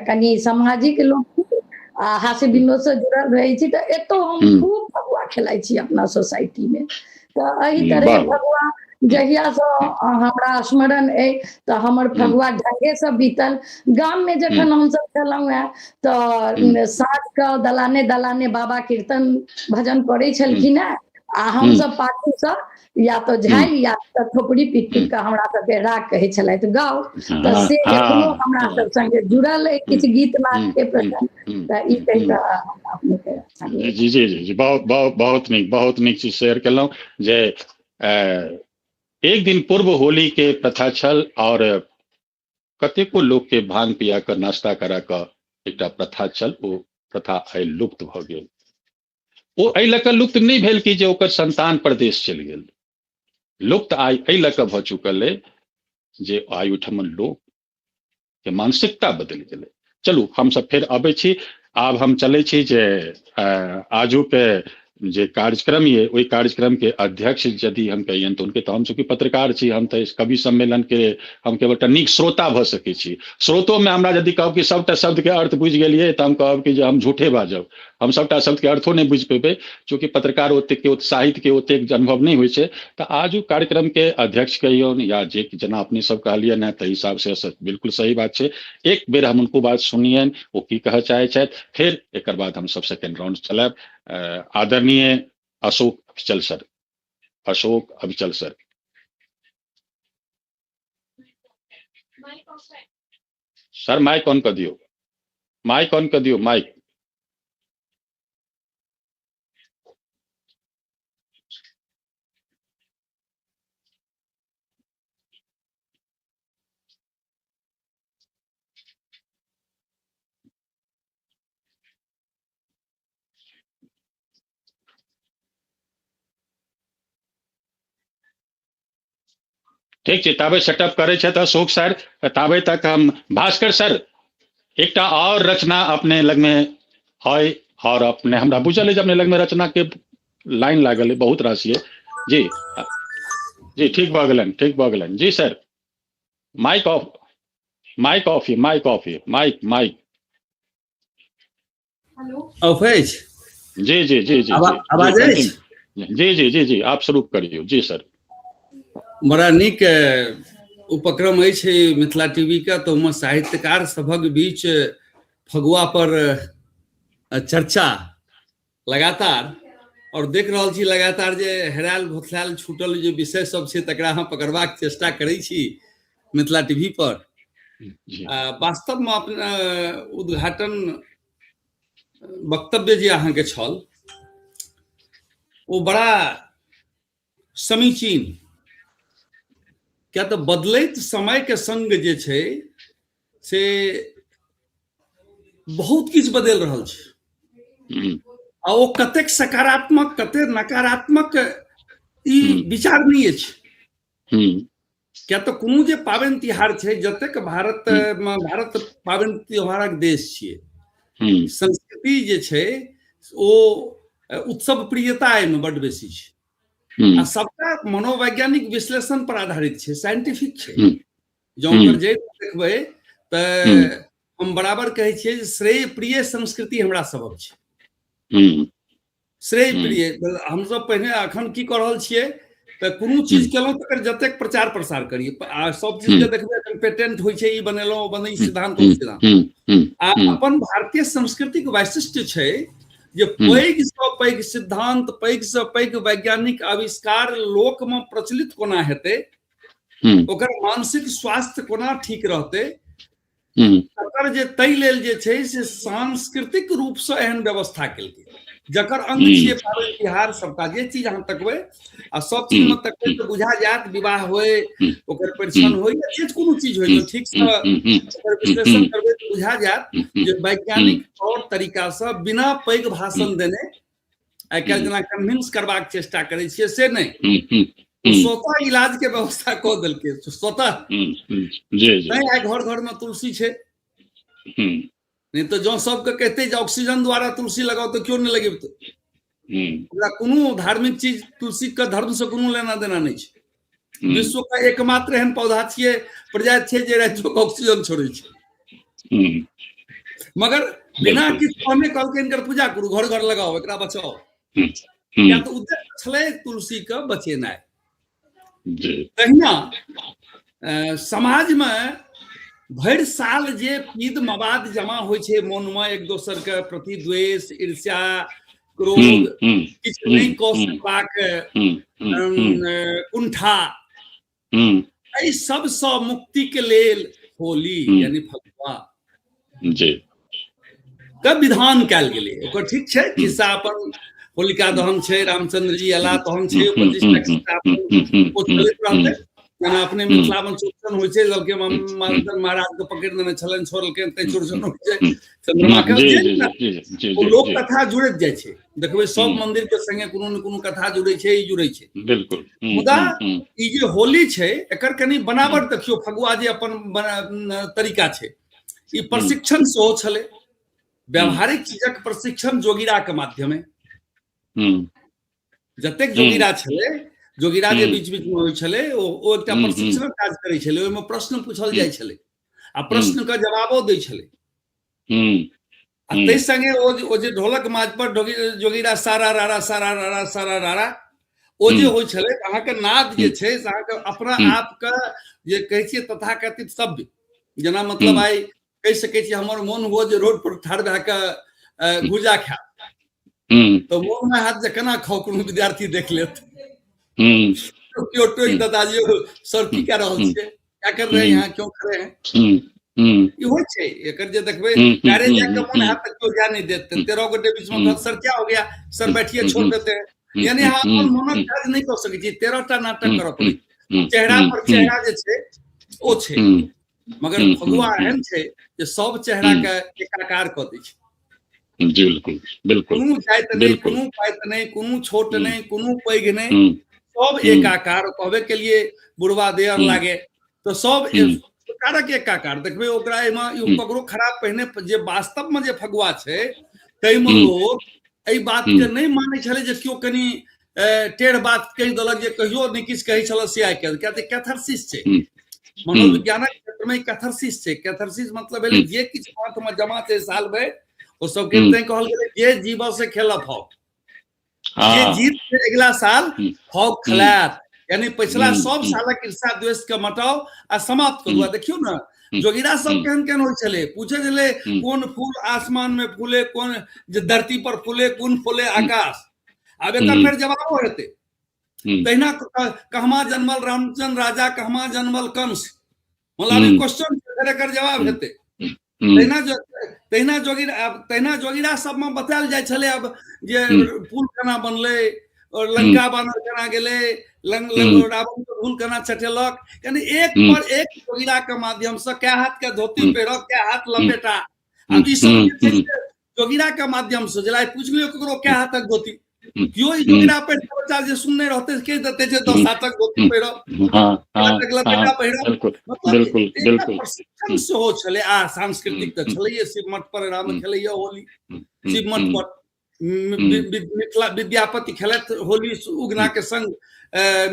कनि सामाजिक लोक आ हास्य विनोद से जुड़ल रहै छी, तऽ एतौ हम खूब फगुआ खेलाइ छी अपना सोसाइटी में। तऽ एहि तरह फगुआ जहिया से हमरा स्मरण अइ तऽ हमर फगुआ ढंगे से बीतल। गाम में जखन हमसब छलहुँ हेँ तऽ साँझ के दलाने दलाने बाबा कीर्तन भजन करै छलखिन हेँ, आ हमसब पाछू से या तऽ झालि या तऽ थोपड़ी पीट पीट कऽ हमरा सबके राग कहै छलथि गाउ, तऽ से एखनो हमरा सब संगे जुड़ल अइ किछु गीत नाद के प्रसंग। तऽ ई कहि कऽ अपने के जी जी जी जी बहुत बहुत बहुत नीक, बहुत नीक चीज शेयर केलहुँ जे एक दिन पूर्व होली के प्रथा छल और कतेको लोक के भांग पिया कऽ नाश्ता करा कऽ एकटा प्रथा छल, ओ प्रथा आइ लुप्त भऽ गेल। ओ एहि लऽ कऽ लुप्त नहि भेल कि जे ओकर संतान प्रदेश चलि गेल, लुप्त आइ एहि लऽ कऽ भऽ चुकल अइ जे आइ ओहिठाम लोक के मानसिकता बदलि गेलै। चलू हमसब फेर अबै छी, आब हम चलै छी जे आजुके जे कार्यक्रम ये ओहि कार्यक्रम के अध्यक्ष यदि हम कहियनि तऽ हुनके, तऽ हम चूँकि पत्रकार छी, हम तऽ कवि सम्मेलन के हम केवल एकटा नीक श्रोता भऽ सकै छी। श्रोतोमे हमरा यदि कहब कि सभटा शब्द के अर्थ बुझि गेलियै तऽ हम कहब कि जे हम झूठे बाजब, हम सभटा शब्द के अर्थो नहि बुझि पेबै, चूँकि पत्रकार ओतेक के साहित्य के ओतेक अनुभव नहि होइ छै। तऽ आजुक कार्यक्रम के अध्यक्ष कहियौन या जे जेना अपने सब कहलियनि हेँ ताहि हिसाब से बिल्कुल सही बात छै। एक बेर हम हुनको बात सुनियनि, ओ की कहऽ चाहै छथि, फेर एकर बाद हम सब सेकेंड राउंड चलायब। आदरणीय Ashok Avichal sir, Ashok Avichal sir. Sir mic on कऽ दियौ, माइक ऑन कऽ दियौ, माइक। ठीक छै, ताबे सेटअप करै छथि अशोक सर, ताबे तक हम भास्कर सर एकटा और रचना अपने लगमे है, और अपने हमरा बुझल है जे अपने लगमे रचना के लाइन लागल है बहुत रास ये। जी जी ठीक भऽ गेलनि, ठीक भऽ गेलनि जी sir. Mic off, mic off, mic off, mic mic off अछि। जी जी जी जी आवाज अछि? जी जी जी जी आप शुरू करियौ। जी सर। बड़ा नीक उपक्रम अछि मिथिला टीवी के, तऽ ओहिमे साहित्यकार सभक बीच फगुआ पर चर्चा लगातार, और देख रहल छी लगातार जे हेरायल भोथलायल छूटल जे विषय सब छै तकरा अहाँ पकड़बाक चेष्टा करै छी मिथिला टीवी पर। वास्तवमे अपना उद्घाटन वक्तव्य जे अहाँके छल ओ बड़ा समीचीन, किया तऽ बदलैत समयके संग जे छै से बहुत किछु बदलि रहल छै। आ ओ कतेक सकारात्मक कतेक नकारात्मक ई विचार नहि अछि। किया तऽ कोनो जे पाबनि तिहार छै, जतेक भारत मे, भारत पाबनि त्योहारक देश छियै, संस्कृति जे छै ओ उत्सव प्रियता एहिमे बड बेसी छै आ सबटा मनोवैज्ञानिक विश्लेषण पर आधारित छै, साइंटिफिक छै। जँ ओकर जड़ि देखबै तऽ हम बराबर कहै छियै जे श्रेय प्रिय संस्कृति हमरा सबक छै। श्रेय प्रिय हमसब पहिने, अखन की कऽ रहल छियै तऽ कोनो चीज केलहुँ तकर जतेक प्रचार प्रसार करियै आ सब चीज के देखबै एखन पेटेंट होइ छै, ई बनेलहुँ ओ बने, ई सिद्धांत ओ सिद्धांत। आ अपन भारतीय संस्कृतिक वैशिष्ट्य छै जे पैघ सँ पैघ सिद्धांत, पैघ सँ पैघ वैज्ञानिक आविष्कार लोक मे प्रचलित कोना हेतै, ओकर मानसिक स्वास्थ्य कोना ठीक रहतै, तकर जे ताहि लेल जे छै से सांस्कृतिक रूपसँ एहन व्यवस्था केलकै, जकर अंग छियै पाबनि तिहार। सबटा जे चीज अहाँ तकबै आ सब चीजमे तकबै तऽ बुझा जायत, विवाह होय, ओकर परीक्षण होय या जे कोनो चीज होय, ठीकसँ ओकर विश्लेषण करबै तऽ बुझा जायत जे वैज्ञानिक तौर तरीकासँ बिना पैघ भाषण देने, आइ काल्हि जेना कन्विंस करबाक चेष्टा करै छियै से नहि, स्वतः इलाज के व्यवस्था कऽ देलकै स्वतः। नहि आइ घर घर में तुलसी छै, नहि तऽ जँ सबके कहते जे ऑक्सीजन द्वारा तुलसी लगाओ तऽ क्यों नहि लगेबते। ओकरा कोनो धार्मिक चीज, तुलसी के धर्म से कोनो लेना देना नहि छै। विश्व के एकमात्र एहन पौधा छियै, प्रजाति छै जे रातिओ के ऑक्सीजन छोड़ै छै। मगर बिना किछु कहने कहलकै हिनकर पूजा करू, घर घर लगाओ, एकरा बचाओ। किया तऽ उद्देश्य छलै तुलसी के बचेनाइ। तहिना समाजमे भरि साल जे पीद मवाद जमा होइ छै मोनमे, एक दोसर के प्रति द्वेष, ईर्ष्या, क्रोध, किछु नहि कऽ सकबाक कुंठा, एहि सबसँ मुक्ति के लेल होली यानी फगुआ के विधान कयल गेलै। ओकर ठीक छै खिस्सा, अपन होलिका दहन छै, रामचंद्र जी अयला तहन छै, ओ चलैत रहतै। जेना अपने मिथिला मे चौड़चन होइ छै, ललके महाराज के पकड़ि देने छलनि, छोड़लकनि, तै चौड़चन होइ छै चंद्रमा के, ओ लोक कथा जुड़ैत जाइ छै। देखबै सब मंदिर के संगे कोनो ने कोनो कथा जुड़ै छै, ई जुड़ै छै। बिल्कुल। मुदा ई जे होली छै एकर कनि बनावट देखियौ, फगुआ जे अपन तरीका छै, ई प्रशिक्षण सेहो छलै, व्यावहारिक चीजक प्रशिक्षण जोगिरा के माध्यमे। जतेक जोगिरा छलै, जोगिरा जे बीच बीच में होइ छलै, ओ एकटा प्रशिक्षणक काज करै छलै। ओहिमे प्रश्न पूछल जाइ छलै आ प्रश्न के जवाबो दै छलै। आ ताहि संगे ओ जे ढोलक माज पर जोगिरा सारा रारा सारा रारा सारा रारा ओ जे होइ छलै, अहाँके नाद जे छै से अहाँके अपना आपके जे कहै छियै तथाकथित सभ्य, जेना मतलब आइ कहि सकै छी हमर मोन हुए जे रोड पर ठाढ़ भए कऽ भुजा खायब, तऽ मोन मे हैत जे केना खाउ, कोनो विद्यार्थी देख लेत, केओ टोकि देता जे सर की कए रहल छियै, क्या कर रहे हैं यहाँ, क्यों खड़े हैं, ई होइ छै। एकर जे देखबै पैरे जाके मोन हैत तऽ केओ जा नहि देत, 13 गोटे बीच मे कहत सर क्या हो गया, सर बैठिए, छोड़ देते हैं। यानी अहाँ अपन मोनक काज नहि कऽ सकै छी, 13 टा नाटक करऽ पड़ै, चेहरा पर चेहरा जे छै ओ छै। मगर फगुआ एहन छै जे सब चेहरा के एकाकार कऽ दै छै। बिल्कुल बिल्कुल। कोनो जाति नहि, कोनो पाति नहि, कोनो छोट नहि, कोनो पैघ नहि, सब एकाकार। कहबे के लिए बुढ़वा there लागे तऽ सब प्रकारक एकाकार देखबै ओकरा। एहिमे ककरो खराब पहिने जे वास्तव में जे फगुआ छै ताहिमे लोग एहि बात के नहि मानै छलै जे केओ कनि टेढ़ बात कहि देलक, जे कहियो नहि किछु कहै छल से आइ काल्हि, किया तऽ कैथरसिस छै मनोविज्ञानक क्षेत्रमे, कैथरसिस छै। कैथरसिस मतलब भेलै जे किछु हाथमे जमा छै साल भरि ओ सबके, तैं कहल गेलै जे जीव से खेलऽ फाउ, जे जीत के अगिला साल फाउ खेलायत, यानी पिछला सब सालक ईर्षा द्वेष के मटाउ आ समाप्त करू। आ देखियौ ने जोगिरा सब केहन केहन होइ छलै, पूछे छलै कोन फूल आसमान में फूले, कोन जे धरती पर फूले, कोन फूले आकाश। आब एकर फेर जवाबो हेतै। तहिना कहमा जन्मल रामचंद्र राजा, कहमा जन्मल कंस, मतलब अभी क्वेश्चन फेर एकर जवाब हेतै। तहिना जो तहिना जोगिरा, तहिना जोगिरा सबमे बतायल जाइ छलै आब जे पुल केना बनलै और लंका बानर केना गेलै, लंग रावण के धूल केना चटेलक, यानी एक पर एक जोगिरा के माध्यम से कै हाथ के धोती पहिरब, कै हाथ लपेटा, आब ई सब जे छै से जोगिरा के माध्यम से जेना पूछि लियौ ककरो कै हाथक धोती, केओ ई जोगिरा पहिर के बच्चा जे सुनने रहतै कहि देतै जे 10 हाथक धोती पहिरब, लपेटा पहिरब। मतलब बिल्कुल। प्रशिक्षण सेहो छलै आ सांस्कृतिक तऽ छलैये। शिवमठ पर राम खेलैया होली, शिवमठ पर मिथिला विद्यापति खेलैत होली उगना के संग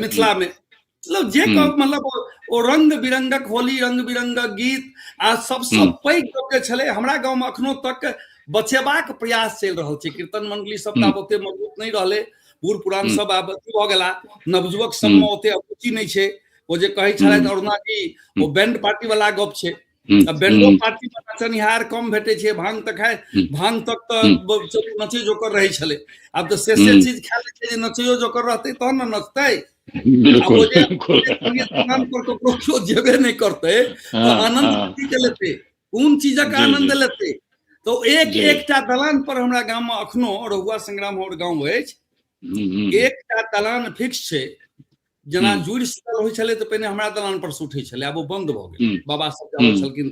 मिथिला में, मतलब जे मतलब ओ रंग बिरंगक होली, रंग बिरंगक गीत। आ सबसँ पैघ गप जे छलै, हमरा गाँव में अखनो तक बचेबाक प्रयास चलि रहल छै। कीर्तन मंडली सब आब ओते मजबूत नहि रहलै, बूढ़ पुरान सब आब अथी भऽ गेला, नवयुवक सबमे ओते अरुचि नहि छै। ओ जे कहै छलथि अरुणा जी, ओ बैंड पार्टी वाला गप छै। बैंडो पार्टी में नचनिहार कम भेटै छै। भांग तऽ खाय, भांग तक तऽ चलू नचै जोकर रहै छलै, आब तऽ से चीज खा लै छै जे नचैयो जोकर रहतै तहन ने नचतै। बिल्कुल। पर ककरो केओ जेबे नहि करतै तऽ आनंद कथी के लेतै, कोन चीजक आनंद लेतै? तऽ एक एकटा दलान पर हमरा गाम में अखनो, रहुआ संग्राम हमर गाँव अछि, एकटा दलान फिक्स छै। जेना जुड़ि शीतल होइ छलै तऽ पहिने हमरा दलान पर से उठै छलै, आब ओ बंद भऽ गेल। बाबा सब जाबै छलखिन,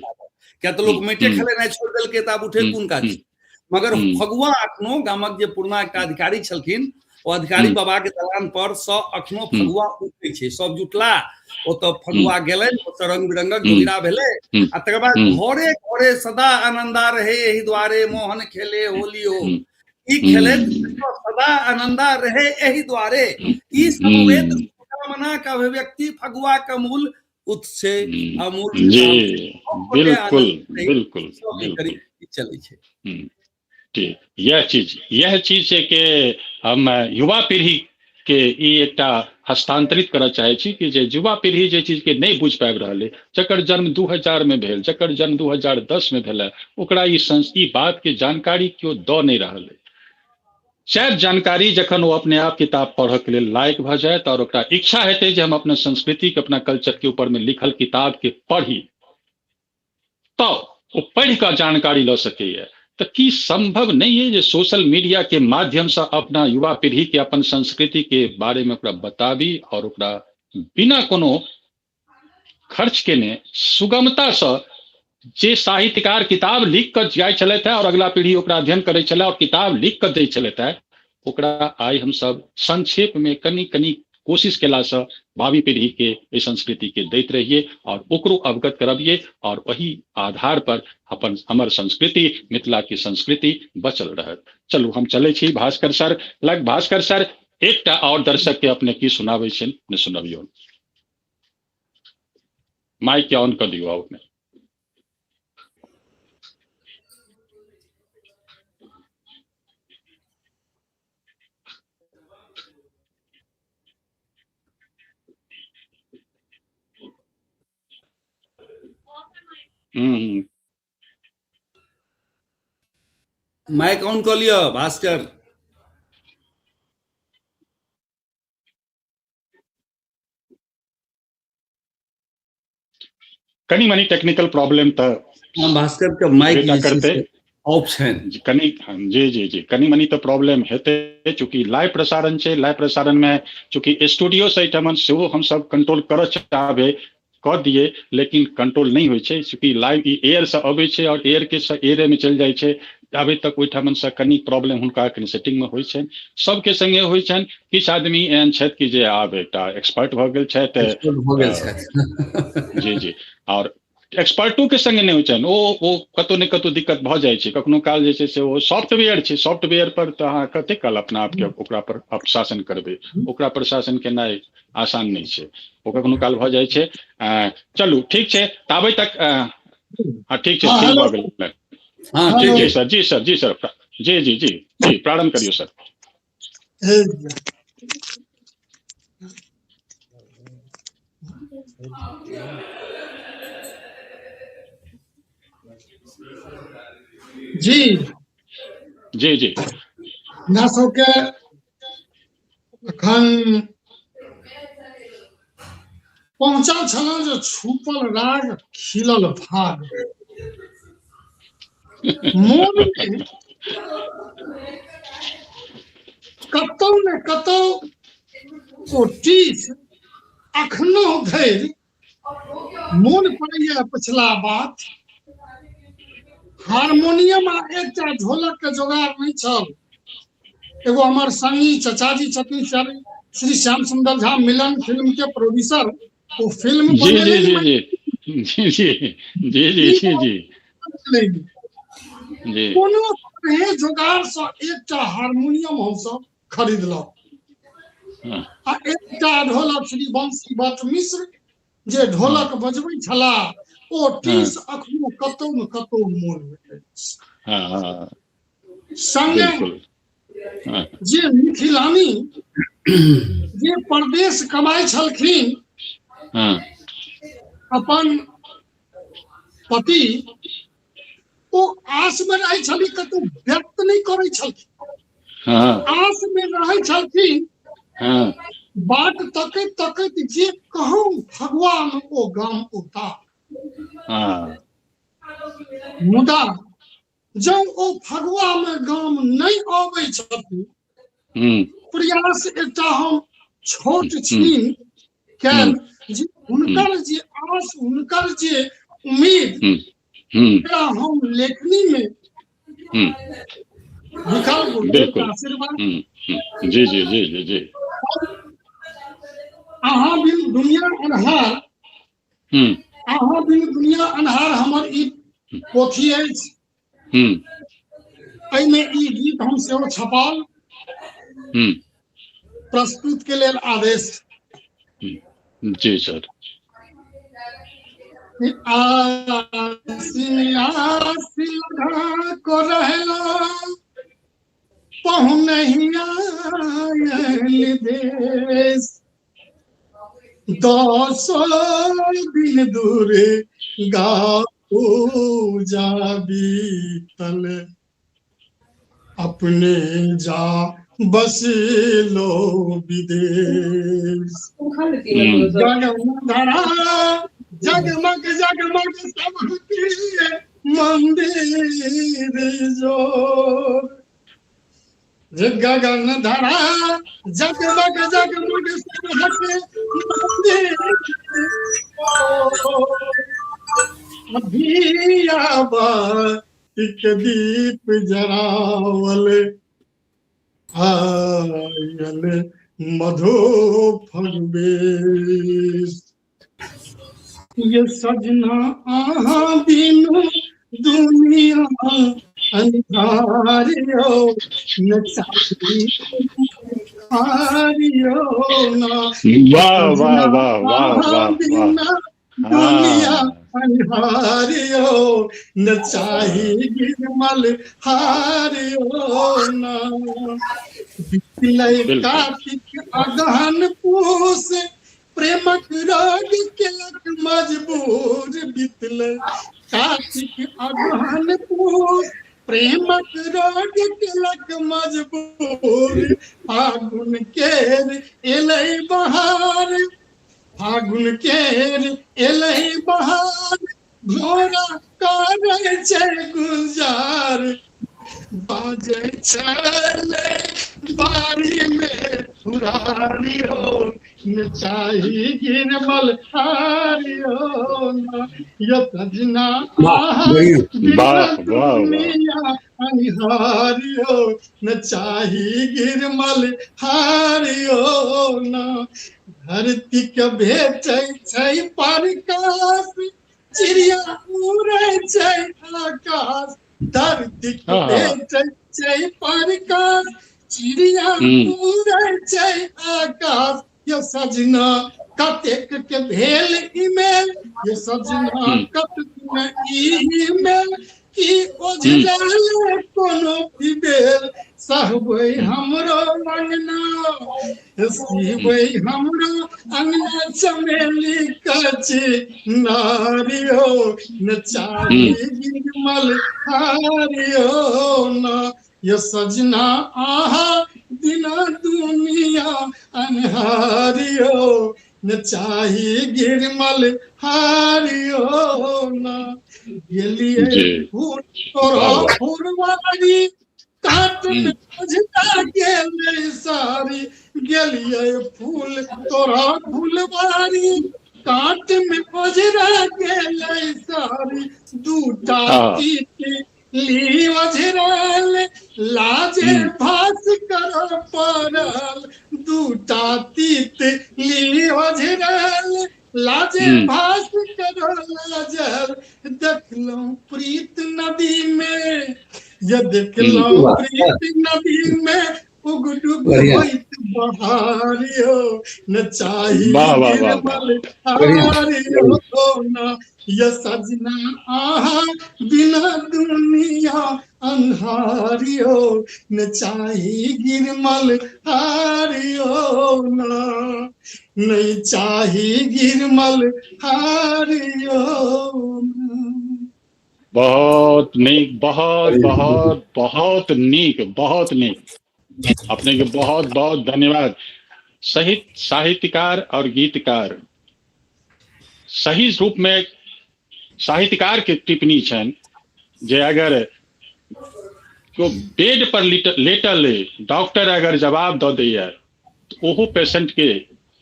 किया तऽ लोक माटिे खेलेनाइ छोड़ि देलकै तऽ आब उठे कोन काज। मगर फगुआ अखनो गामक जे पुरना एकटा अधिकारी छलखिन, ओ अधिकारी बाबा के दलान पर सँ अखनो फगुआ उठै छै। सब जुटला ओतऽ, फगुआ गेलनि, ओतऽ रंग बिरंगक जोगिरा भेलै आ तकर बाद घरे घरे सदा आनंदा रहे एहि द्वारे मोहन खेले होली हो। ई खेलैत सदा आनंदा रहे एहि द्वारे, ई समवेत कामना के अभिव्यक्ति फगुआ के मूल उत्स छै आ मूल। जी, बिल्कुल बिल्कुल बिल्कुल। चलै छै। ठीक, यह चीज छै कि हम युवा पीढ़ी के ई एकटा हस्तांतरित करऽ चाहै छी कि जे युवा पीढ़ी जे चीज के नहि बुझि पाबि रहल अइ, जकर जन्म 2000 मे भेल, जकर जन्म 2010 मे भेल, ओकरा ई बात के जानकारी केओ दऽ नहि रहल अइ। शायद जानकारी जखन ओ अपने आप किताब पढ़ऽ के लेल लायक भऽ जायत और ओकरा इच्छा हेतै जे हम अपना संस्कृति के, अपना कल्चर के ऊपर में लिखल किताब के पढ़ी, तऽ ओ पढ़ि कऽ जानकारी लऽ सकैए। तऽ की संभव नहि है जे सोशल मीडिया के माध्यम से अपना युवा पीढ़ी के अपन संस्कृति के बारे में ओकरा बताबी और ओकरा बिना कोनो खर्च केने सुगमता से, जे साहित्यकार किताब लिख कऽ जाइ छलथि है और अगला पीढ़ी ओकरा अध्ययन करै छलै और किताब लिख कऽ दै छलथि है, ओकरा आइ हमसब संक्षेप में कनि कनि कोशिश केलासँ भावी पीढ़ी के एहि संस्कृति के दैत रहिए और ओकरो अवगत करबिए और वही आधार पर अपन हमर संस्कृति, मिथिला के संस्कृति बचल रहत। चलू, हम चलै छी भास्कर सर लग। भास्कर सर, एकटा और दर्शक के अपने की सुनाबै छियनि ने, सुनबियौ। माइक के ऑन कर दियौ अपने। माइक ऑन कऽ लिअ भास्कर। कनि मनी टेक्निकल प्रॉब्लम तऽ भास्कर के माइक करते ऑफ छनि। कनि, जी जी जी, कनि मनी तऽ प्रॉब्लम हेतै, चूँकि लाइव प्रसारण छै। लाइव प्रसारण में चूँकि स्टूडियो से एहिठाम सेहो हमसब कंट्रोल करऽ चाहबै कऽ दियै, लेकिन कंट्रोल नहि होइ छै, चूँकि लाइव ई एयर से अबै छै और एयर के एयरे में चलि जाइ छै। अभी तक ओहिठाम से कनि प्रॉब्लम हुनका कनि सेटिंग में होइ छनि, सबके संगे होइ छनि। किछु आदमी एहन छथि कि जे आब एकटा एक्सपर्ट भऽ गेल छथि। भऽ गेल छथि। जी जी, और एक्सपर्टो के संगे नहि होइ छनि, ओ ओ कतहु ने कतहु दिक्कत भऽ जाइ छै कखनो काल। जे छै से ओ सॉफ्टवेयर छै, सॉफ्टवेयर पर तऽ अहाँ कतेक काल अपना आपके ओकरा पर शासन करबै? ओकरा पर शासन केनाइ आसान नहि छै, ओ कखनो काल भऽ जाइ छै। चलू, ठीक छै, ताबे तक हँ, ठीक छै, ठीक भऽ गेल। हँ। जी सर, जी सर, जी सर, जी जी जी जी, प्रारंभ करियौ सर। जी। जी जी। हमरा सबके अखन पहुंचल छलहुँ जे छुपल राग खिलल भाग। मोनमे कतौ ने कतौ ओ टीस अखनो धरि मोन पड़ैया। पछिला बात हारमोनियम आ एकटा ढोलक के जोगाड़ नहि छल। एगो हमर संगी चचाजी छथिन सर श्री श्याम सुंदर झा, मिलन फिल्म के प्रोड्यूसर, ओ फिल्म जी जी जी जी जी जी जी जी जी जी कोनो तरहे जोगाड़ से एकटा हारमोनियम हमसब खरीदलहुँ आ एकटा ढोलक श्री बंशी भट्ट मिश्र जे ढोलक बजबै छलाह ओ टीस अखनो कतौ ने कतौ मोन मे अछि। संगे जे मिथिलानी जे परदेश कमाइ छलखिन अपन पति, ओ आस मे रहै छली, कतौ व्यक्त नहि करै छलखिन, आस मे रहै छलखिन, बाट तकैत तकैत जे कहूँ फगुआ मे ओ गाम उता। मुदा जँ ओ फगुआ मे गाम नहि अबै छथिन, प्रयास एकटा हम छोट छीन कयल जे हुनकर जे आस, हुनकर जे उम्मीद, एकरा हम लेखनी मे लिखल। गुरुदेव के आशीर्वाद। जी जी जी जी जी। अहाँ बिन दुनिया अन्हार, अहाँ बिन दुनिया अन्हार हमर ई पोथी अछि, एहिमे ई गीत हम सेहो छपाल। प्रस्तुत के लेल आदेश। जी सर। आसी लगा को रहला पहुनहिया देश, दसो दिन दूरे गा पूजा बीतल, अपने जा बसलो विदेश। गगन धरा जगमग जगमग सबके मंदिर जो, गगन धरा जगमग जगमग सबके मंदिर, एक दीप जरावल आयल मधु फगबेश। ये सजना अहाँ बिनु दुनिया अन्हारियो न चाही हारियो ना। वाह वाह वाह वाह वाह वाह। दुनिया अन्हारियो न चाही गिरमल हारियो ना। बितलै कार्तिक अगहन पूस, प्रेमक रोग केलक मजबूर। बितलै कार्तिक अगहन पूस, प्रेमक रोग केलक मजबूर। फागुन केर एलै बहार, फागुन केर एलै बहार, घोड़ा करै छै गुलजार। बाजै छलै बाड़ी मे फुरारियो न चाही गिरमल हारियो न। यो सजना दुनिया अनिहारियो न चाही गिरमल हारियो न। धरती के भेटै छै प्रकाश, चिड़िया उड़ै छै आकाश। धरती के भेटै छै प्रकाश, चिड़िया उड़ै छै आकाश। यो सजना कतेक के भेल ईमेल, यो सजना कतेक ईमेल, की ओझरल कोनो फिबेल। सहबै हमरो अंगना, सीबै हमरो अंगना चमेली कची नारियो न चाही गिरमल हारियो न। यो सजना आहा बिना दुनिया अन्हारियो न चाही गिरमल हारियो न। गेलियै फूल तोरा फुलवारी, काट में बुझता गेलै सारी। गेलियै फूल तोरा फुलवारी, काट में ओझरा गेलै सारी। दूटा तीती ली ओझरल लाजे भास कर पड़ल दूटा तीत ली ओझरल लाजे भास कर लजल देखलहुँ प्रीत नदी में ये देखलहुँ प्रीत नदी में उगडुग होइत बहारियो न चाही हारियो न ये सजना आहा बिना दुनिया अन्हारियो न चाही गिरमल हारियो न नहीं चाही गिरमल हारियो न। बहुत नीक, बहुत बहुत बहुत नीक, बहुत नीक। अपने के बहुत बहुत धन्यवाद। सही साहित्यकार और गीतकार सही रूप में साहित्यकार के टिप्पणी छनि जे अगर को बेड पर लेटल डॉक्टर अगर जवाब दऽ दैया तऽ ओहो पेशेंट के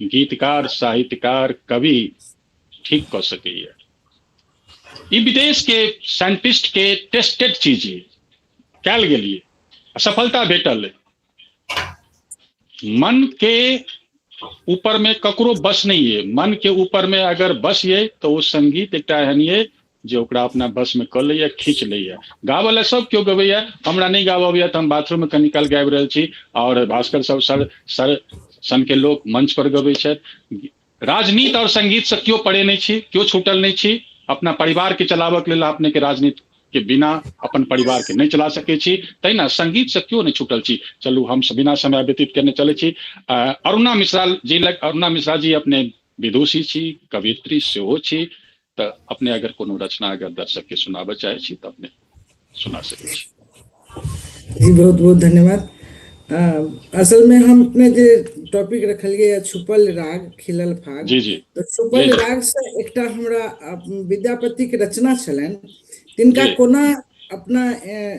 गीतकार साहित्यकार कवि ठीक कऽ सकैया। ई विदेश के साइंटिस्ट के टेस्टेड चीज कयल गेलिए, सफलता भेटल। मन के ऊपर में ककरो बस नहीं है, मन के ऊपर में अगर बस ये तो वो संगीत एकटा एहन ये जे ओकरा अपना बस में कऽ लैया, खींच लैया। गाबऽ लए सब केओ गबैया, हमरा नहि गाबऽ अबैया तऽ हम बाथरूम में कनी काल गाबि रहल छी और भास्कर सब सर सर सन के लोक मंच पर गबै छथि। राजनीति और संगीत से केओ परे नहीं छी, केओ छूटल नहीं छी। अपना परिवार के चलाबऽ के लेल अपने के राजनीति के बिना अपन परिवार के नहीं चला सकै छी, तहिना संगीत से केओ नहीं छूटल छी। चलू हम बिना समय व्यतीत केने चलै छी। अरुणा मिश्रा जी लग, अरुणा मिश्रा जी अपने विदुषी छी, कवियत्री सेहो छी, तऽ अपने अगर कोनो रचना अगर दर्शक के सुनाबऽ चाहै छी तऽ अपने सुना सकै छी। जी बहुत बहुत धन्यवाद। असल में हम अपने जे टॉपिक रखलिए छुपल राग खिलल फाग, जी जी, तो छुपल राग से एकटा हमरा विद्यापति के रचना छलनि, तिनका कोना अपना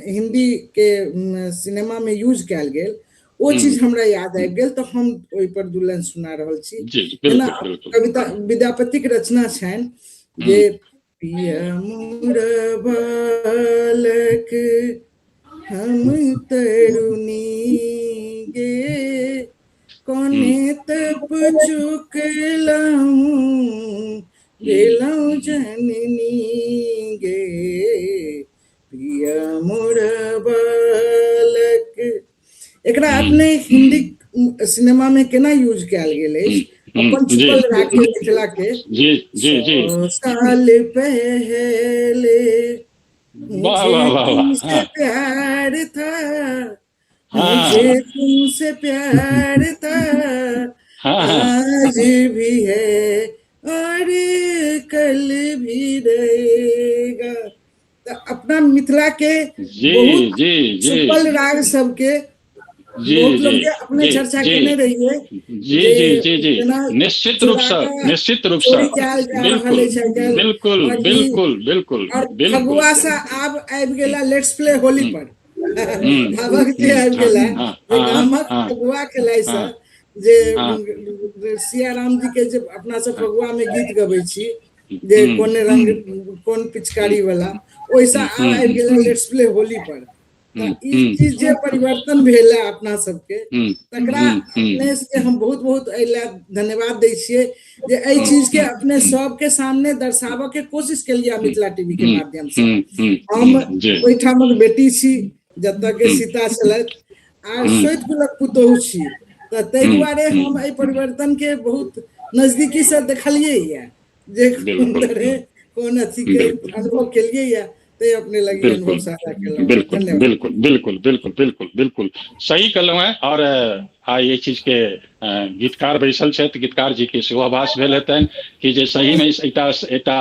हिंदी के सिनेमा में यूज कयल गेल ओ चीज हमरा याद आबि गेल, तऽ हम ओहि पर दू लाइन सुना रहल छी। जेना कविता विद्यापति के रचना छनि जे पिया मोर बालक हम तरुणी गे कोने तप चुकलहुँ गेलहुँ जननी गे पिया मोर बालक। एकरा अपने हिंदी सिनेमा में केना यूज कयल गेल अछि, अपन छुपल राग के मिथिला के जी जी जी 100 साल पहले मुझे तुमसे प्यार था, मुझे तुमसे प्यार था, आज भी है और कल भी रहेगा। तो अपना मिथिला के बहुत छुपल राग सबके बहुत लोग के अपने चर्चा केने रहिए। जी जी जी जी, निश्चित रूप से, निश्चित रूप से, बिल्कुल बिल्कुल बिल्कुल बिल्कुल। फगुआ से आब आबि गेला let's play Holi पर, आबक जे आबि गेला गामक फगुआ खेलाइ से जे सियाराम जी के जे अपना सब फगुआ में गीत गबै छी जे कोन रंग कोन पिचकारी वाला, ओहिसँ आब आबि गेला let's play Holi पर। ई चीज जे परिवर्तन भेल है अपना सबके, तकरा अपने से हम बहुत बहुत एहि लए धन्यवाद दै छियै जे एहि चीज के अपने सबके सामने दर्शाबऽ के कोशिश केलियै मिथिला टीवी के माध्यम से। हम ओहिठामक बेटी छी जतऽ के सीता छलथि आ सोति कुलक पुतोहु छी, तऽ ताहि दुआरे हम एहि परिवर्तन के बहुत नजदीकी से देखलियै ये जे कोन तरह कोन अथी के अनुभव केलियै ये, ते अपने लगी अनुभव साझा केलहुँ। बिल्कुल बिल्कुल बिल्कुल बिल्कुल बिल्कुल बिल्कुल सही कहलहुँ हैं। और आइ एहि चीज के गीतकार बैसल छथि, गीतकार जी के सेहो आभास भेल हेतनि कि जे सही में एकटा एकटा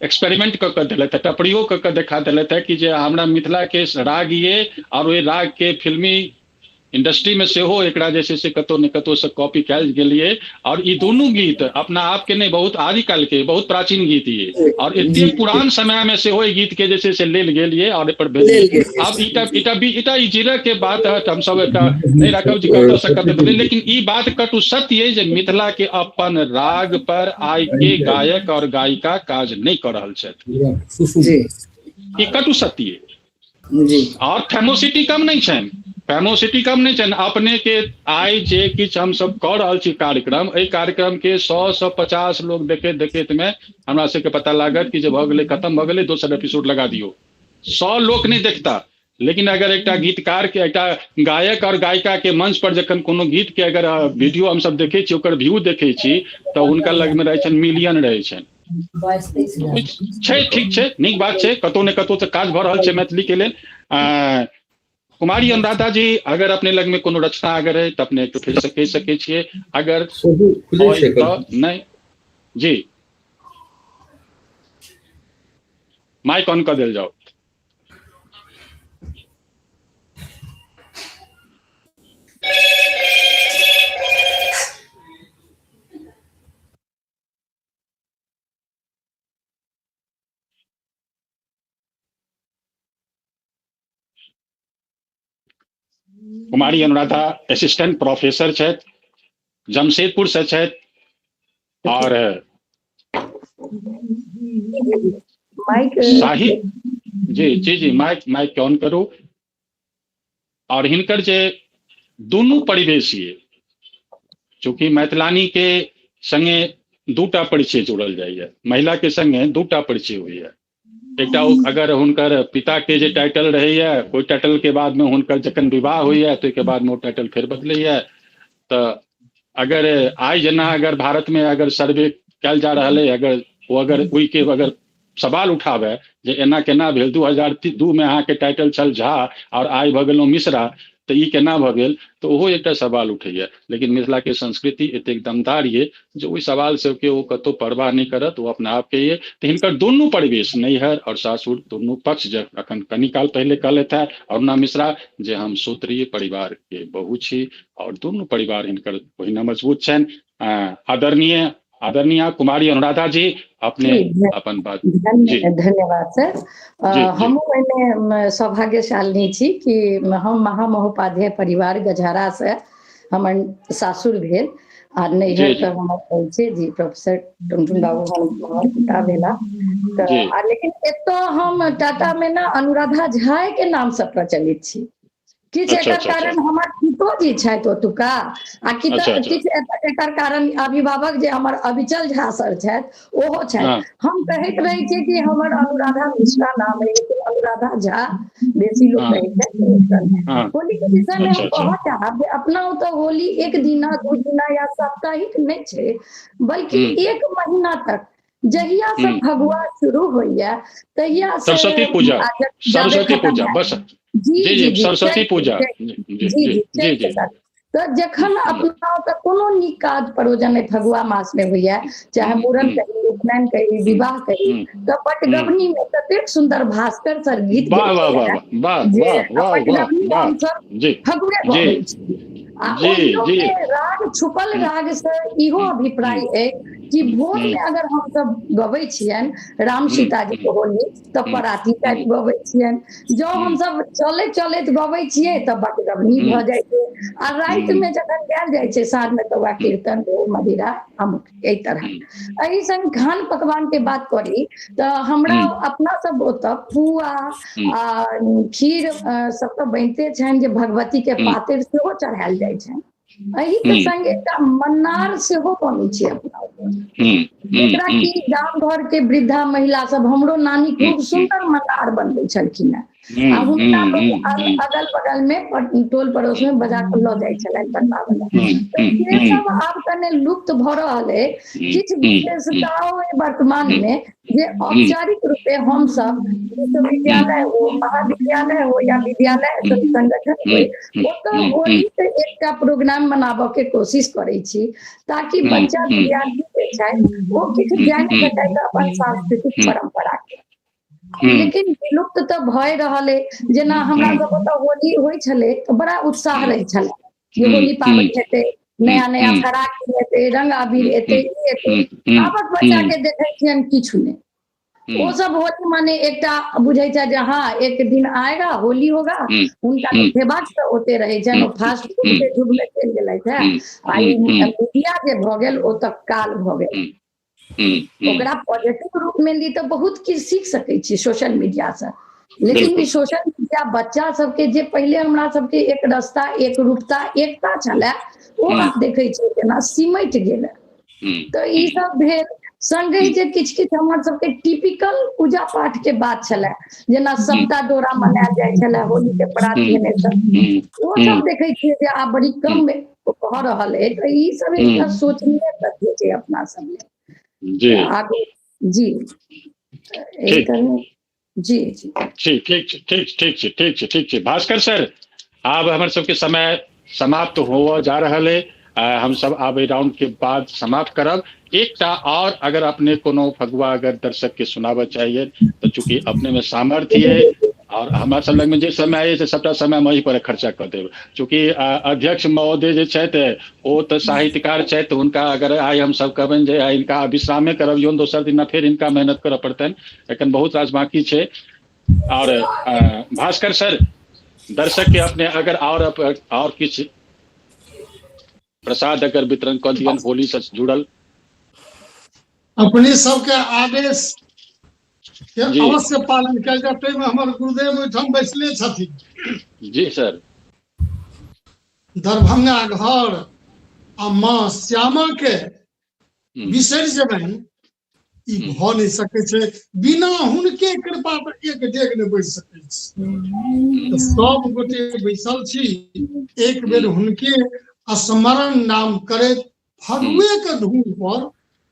एक्सपेरिमेंट कऽ के देलथि, एकटा प्रयोग कऽ के देखा देलथि कि जे हमरा मिथिला के राग ये और ओहि राग के फिल्मी इंडस्ट्री में सेहो एकरा जे छै से कतौ ने कतौ से कॉपी कयल गेलियै। और ई दुनू गीत अपना आप के नहि, बहुत आदिकाल के बहुत प्राचीन गीत ये और एते पुरान समय में सेहो ई गीत के जे छै से लेल गेल ये और एहि पर भेल। आब ईटा ईटा ईटा ई जिला के बात है, हम सब एकटा नहि राखब जे कतऽ से कतऽ भेलै, लेकिन ई बात कटु सत्य ये जे मिथिला के अपन राग पर आइ के गायक और गायिका काज नहि कऽ रहल छथि। ई कटु सत्य ये। जी। और फेमोसिटी कम नहि छनि, फेमोसिटी कम नहि छनि। अपने के आइ जे किछु हमसब कऽ रहल छी कार्यक्रम, एहि कार्यक्रम के 100 से 50 लोग देखैत देखैत में हमरा सबके पता लागत कि जे भऽ गेलै, खत्म भऽ गेलै, दोसर एपिसोड लगा दियौ। 100 लोक नहि देखता, लेकिन अगर एकटा गीतकार के, एकटा गायक और गायिका के मंच पर जखन कोनो गीत के अगर वीडियो हमसब देखै छी, ओकर व्यू देखै छी, तऽ हुनका लग में रहै छनि, मिलियन रहै छनि। छै, ठीक छै, नीक बात छै, कतौ ने कतौ तऽ काज भऽ रहल छै मैथिली के लेल। कुमारी अनुराधा जी, अगर अपने लग में कोनो रचना अगर है तऽ अपने फेर से कहि सकै छियै, अगर तऽ नहि। जी, माइक ऑन कऽ देल जाओ। कुमारी अनुराधा असिस्टेंट प्रोफेसर छथि, जमशेदपुर से छथि, और माइक साहित्य। जी जी जी, माइक माइक ऑन करू। और हिनकर जे दुनू परिवेश ये, चूँकि मैथिलानी के संगे दूटा परिचय जुड़ल जाइए, महिला के संगे दूटा परिचय होइए। एकटा अगर हुनकर पिता के जे टाइटल रहैया, ओहि टाइटल के बाद में हुनकर जखन विवाह होइए तो ओहिके बाद में ओ टाइटल फेर बदलैया। तऽ अगर आइ जेना अगर भारत में अगर सर्वे कयल जा रहल है, अगर ओ अगर ओहिके अगर सवाल उठावे जे एना केना भेल, 2002 में अहाँके टाइटल छल झा और आइ भऽ गेलहुँ मिश्रा, तऽ ई केना भऽ गेल, तऽ ओहो एकटा सवाल उठैया। लेकिन मिथिला के संस्कृति एतेक दमदार ये जे ओहि सवाल सबके ओ कतौ परवाह नहि करत, ओ अपना आपके ये। तऽ हिनकर दुनू परिवेश, नैहर और सासुर, दुनू पक्ष, जे अखन कनी काल पहिले कहलथि है अरुणा मिश्रा जे हम सूत्रीय परिवार के बहू छी, और दुनू परिवार हिनकर ओहिना मजबूत छनि। आदरणीय आदरणीय कुमारी अनुराधा जी, अपने अपन बात। धन्यवाद सर। हमहूँ एहिमे सौभाग्यशालिनी छी कि हम महामहोपाध्याय परिवार गजहरा से हमर सासुर भेल आ नैहर तऽ हमर छै जी प्रोफेसर टुनटुन बाबू हमर पिता भेला। तऽ आ लेकिन एतऽ हम टाटा मे ने अनुराधा झा के नाम से प्रचलित छी। किछु अच्छा एकर अच्छा अच्छा कारण हमर पितोजी छथि ओतुका, आ अच्छा अच्छा किछु एकर कारण अभिभावक जे हमर अविचल झा सर छथि ओहो छथि। हँ हम कहैत रहै छियै कि हमर अनुराधा मिश्रा नाम है, लेकिन अनुराधा झा बेसी लोक हँ कहै छथि। हँ होली के विषय में अच्छा हम अच्छा कहऽ चाहब जे अपना ओतऽ होली एक दिना दू दिना या साप्ताहिक नहि छै, बल्कि 1 महीना तक जहिया से फगुआ शुरू होइया तहिया से सरस्वती पूजा, जाबे सरस्वती खत्म पूजा हैत। बस। जी जी जी जी, जी, सरस्वती चैत पूजा। चैत जी जी जी जी जी जी चैत के जी। साथ। तऽ जखन अपना ओतऽ कोनो नीक काज परोजन अइ फगुआ मास मे होइया, चाहे मूड़न कही, उपनयन कही, विवाह कही, तऽ पटगवनी में ततेक सुन्दर भास्कर सर गीत वाह वाह गेलखिन वाह हेँ वाह जे वाह वाह वाह पटगवनी वाह। हमसब जी फगुए जी गबै छी। आ जी ओहियो जी। के राग छुपल राग से इहो अभिप्राय अइ कि भोर में अगर हमसब गबै छियनि राम सीता जी के होली तऽ पराती टाइप गबै छियनि, जँ हमसब चलैत चलैत गबै छियै तऽ बटगबनी भऽ जाइ छै, आ राति में जखन गायल जाइ छै साँझ में तऽ वएह कीर्तन मदिरा अमुक एहि तरह। एहि संग खान पकवान के बात करी तऽ हमरा अपना सब ओतऽ पुआ आ खीर सब तऽ बनिते छनि जे भगवती के पातरि सेहो चढ़ायल जाइ छनि। एहि के संग एकटा मन्नार सेहो बनै छै अपना ओतऽ, जेकरा कि गाम घर के वृद्धा महिला सब, हमरो नानी खूब सुन्दर मन्नार बनबै छलखिन हेँ, आ हुनका लोक अगल बगल में टोल पड़ोस में बजा कऽ लऽ जाइ छलनि बनबाबै लए। तऽ से सब आब कने लुप्त भऽ रहल अइ। किछु विशेषताओ अइ वर्तमान में जे औपचारिक रूपे हमसब विश्वविद्यालय हो, महाविद्यालय हो या विद्यालय संगठन हो, ओतऽ होली के एकटा प्रोग्राम मनाबऽ के कोशिश करै छी ताकि बच्चा विद्यार्थी जे छथि ओ किछु जानि सकथि अपन सांस्कृतिक परम्परा के। लेकिन विलुप्त तऽ भए रहल अइ। जेना हमरा सब ओतऽ होली होइ छलै तऽ बड़ा उत्साह रहै छलै जे होली पाबनि हेतै, नया नया फराक हेतै, रंग अबीर एतै, ई एतै। आबक बच्चा के देखै छियनि किछु नहि, ओ सब होली माने एकटा बुझै छै जे हँ एक दिन आएगा होली होगा, हुनका खेबाक तऽ ओते रहै छनि, ओ फास्ट फूड के युग में चलि गेलथि हेँ, आ ई मीडिया जे भऽ गेल ओ तऽ काल भऽ गेल। ओकरा पॉजिटिव रूप में ली तऽ बहुत किछु सीख सकै छी सोशल मीडिया से। लेकिन ई सोशल मीडिया बच्चा सबके जे पहिले हमरा सबके एक रास्ता एक रूपता एकता छलै, ओ आब देखै छियै केना सिमटि गेलै। तऽ ई सब भेल। संगहि जे किछु किछु हमर सबके टिपिकल पूजा पाठ के बात छलै, जेना सबटा डोरा मनायल जाइ छलै होली के परात भेने सब, ओ सब देखै छियै जे आब बड़ी कम भऽ रहल है। तऽ ई सब एकटा सोचनीय तथ्य छै अपना सब लेल जी। आगू जी एहि तरह जी जी। ठीक ठीक छै, ठीक ठीक छै, ठीक छै, ठीक छै। भास्कर सर, आब हमर सबके समय समाप्त होअ जा रहल है। हम सब आब राउंड के बाद समाप्त करब। एकटा और अगर अपने कोनो फगुआ अगर दर्शक के सुनाबऽ चाहिए तो चूंकि अपने में सामर्थ्य है और हमरा सब लग में जे समय है से सबटा समय हम एहि पर खर्चा कऽ देब। चूंकि अध्यक्ष महोदय जे छथि ओ तऽ साहित्यकार छथि, हुनका अगर आइ हम सब कहबनि जे आइ हिनका विश्रामे करबियौन, दोसर दिना फेर हिनका मेहनत करऽ पड़तनि, एखन बहुत रास बाकी छै। और भास्कर सर, दर्शक के अपने अगर और किछु प्रसाद अगर वितरण कऽ दियन होली से जुड़ल। अपने सबके आदेश के अवश्य पालन कयल जाय, ताहिमे हमर गुरुदेव ओहिठाम बैसले छथिन। जी सर। दरभंगा घर आ माँ श्यामा के बिसरि जेबनि ई भऽ नहि सकै छै, बिना हुनके कृपा तऽ एक डेग नहि बढ़ि सकै छै। तऽ सब गोटे बैसल छी, एक बेर हुनके स्मरण नाम करैत फगुए के धुन पर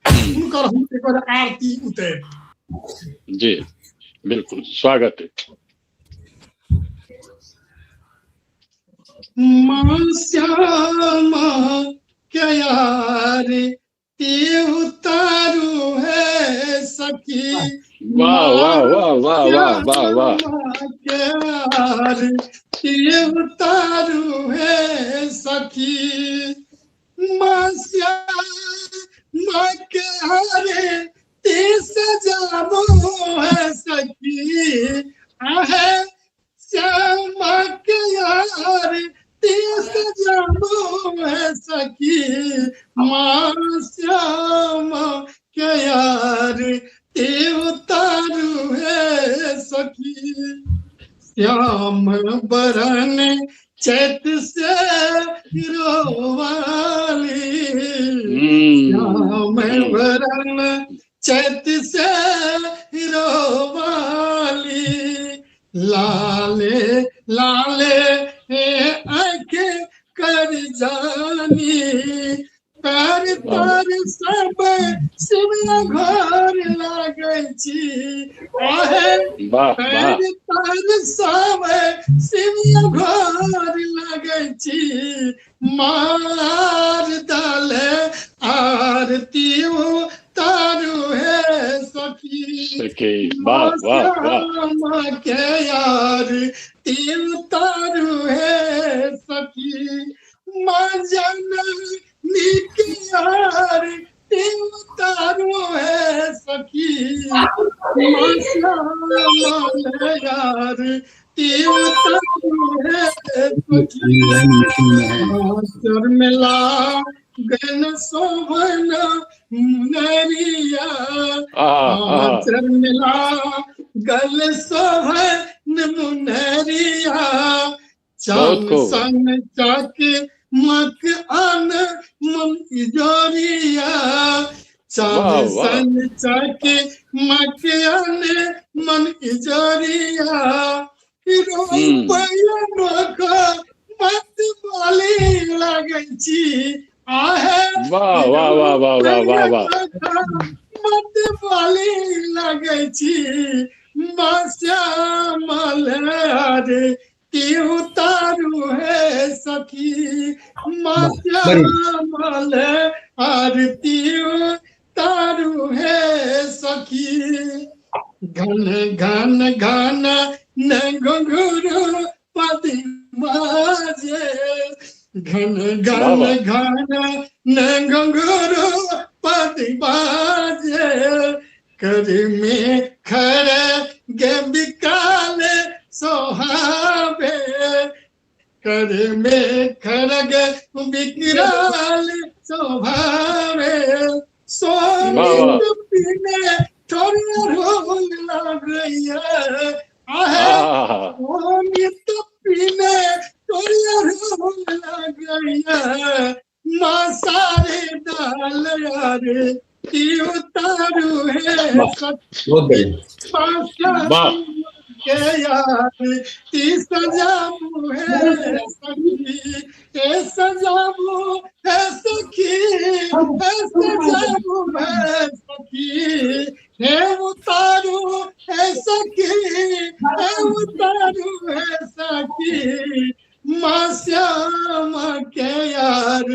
हुनकर हम एक बेर आरती उतारि। जी बिल्कुल, स्वागत है। माँ श्यामा के यार ते उतारू है सखी, वाह वाह वाह वाह वाह वाह वाह। के यार ते उतारू है सखी, माँ श्यामा के हरे ते सजाबो है सखी, आहे श्यामा के यार ते सजाबो है सखी, माँ श्यामा के यार ते उतारू है सखी। श्याम बरन चैत से रोवाली, श्याम बरन चैत से रोवाली, लाले लाले आंखें कर जानी, पैर तर सब शिव घर लागै छी, आहे पैर तर सब शिव घर लागै छी, मार डाले आरती उतारू है सखी, वाह वाह वाह के यार ती उतारू है सखी, माँ जननी के यार ती उतारू है सखी, माँ श्यामा यार ती उतारू है सखी। शर्मिला गन शोभन मुनरिया, शर्मिला गल शोभन मुनरिया, चांद सन चाक मक आन मन इजोरिया, चांद सन चाक मक आन मन इजोरिया, मत बोली लगै छी, आहे वाह वाह वाह वाह वाह वाह वाह मत बोली लगै छी, माँ श्यामल रे ती उतारू है सखी, माँ श्यामल आरती उतारू है सखी। घन घन घन न घुंघरू पति बाजे, घन घन घन न घुंघरू पति बाजे, कर में खड़े गे बिकाल सोहावे, कर में खड़ग बिकराल सोभावे, सोनी पीने थोड़ी रोल लगैया, आहे नित पीने तोरिया लगैया मासारे डाल रे ती उतारू हे वाह के यार ती सजाबू हे सखी हे सजाबू हे सखी हे सजाबू हे सखी हे उतारू हे सखी हे उतारू हे सखी माँ श्याम के यार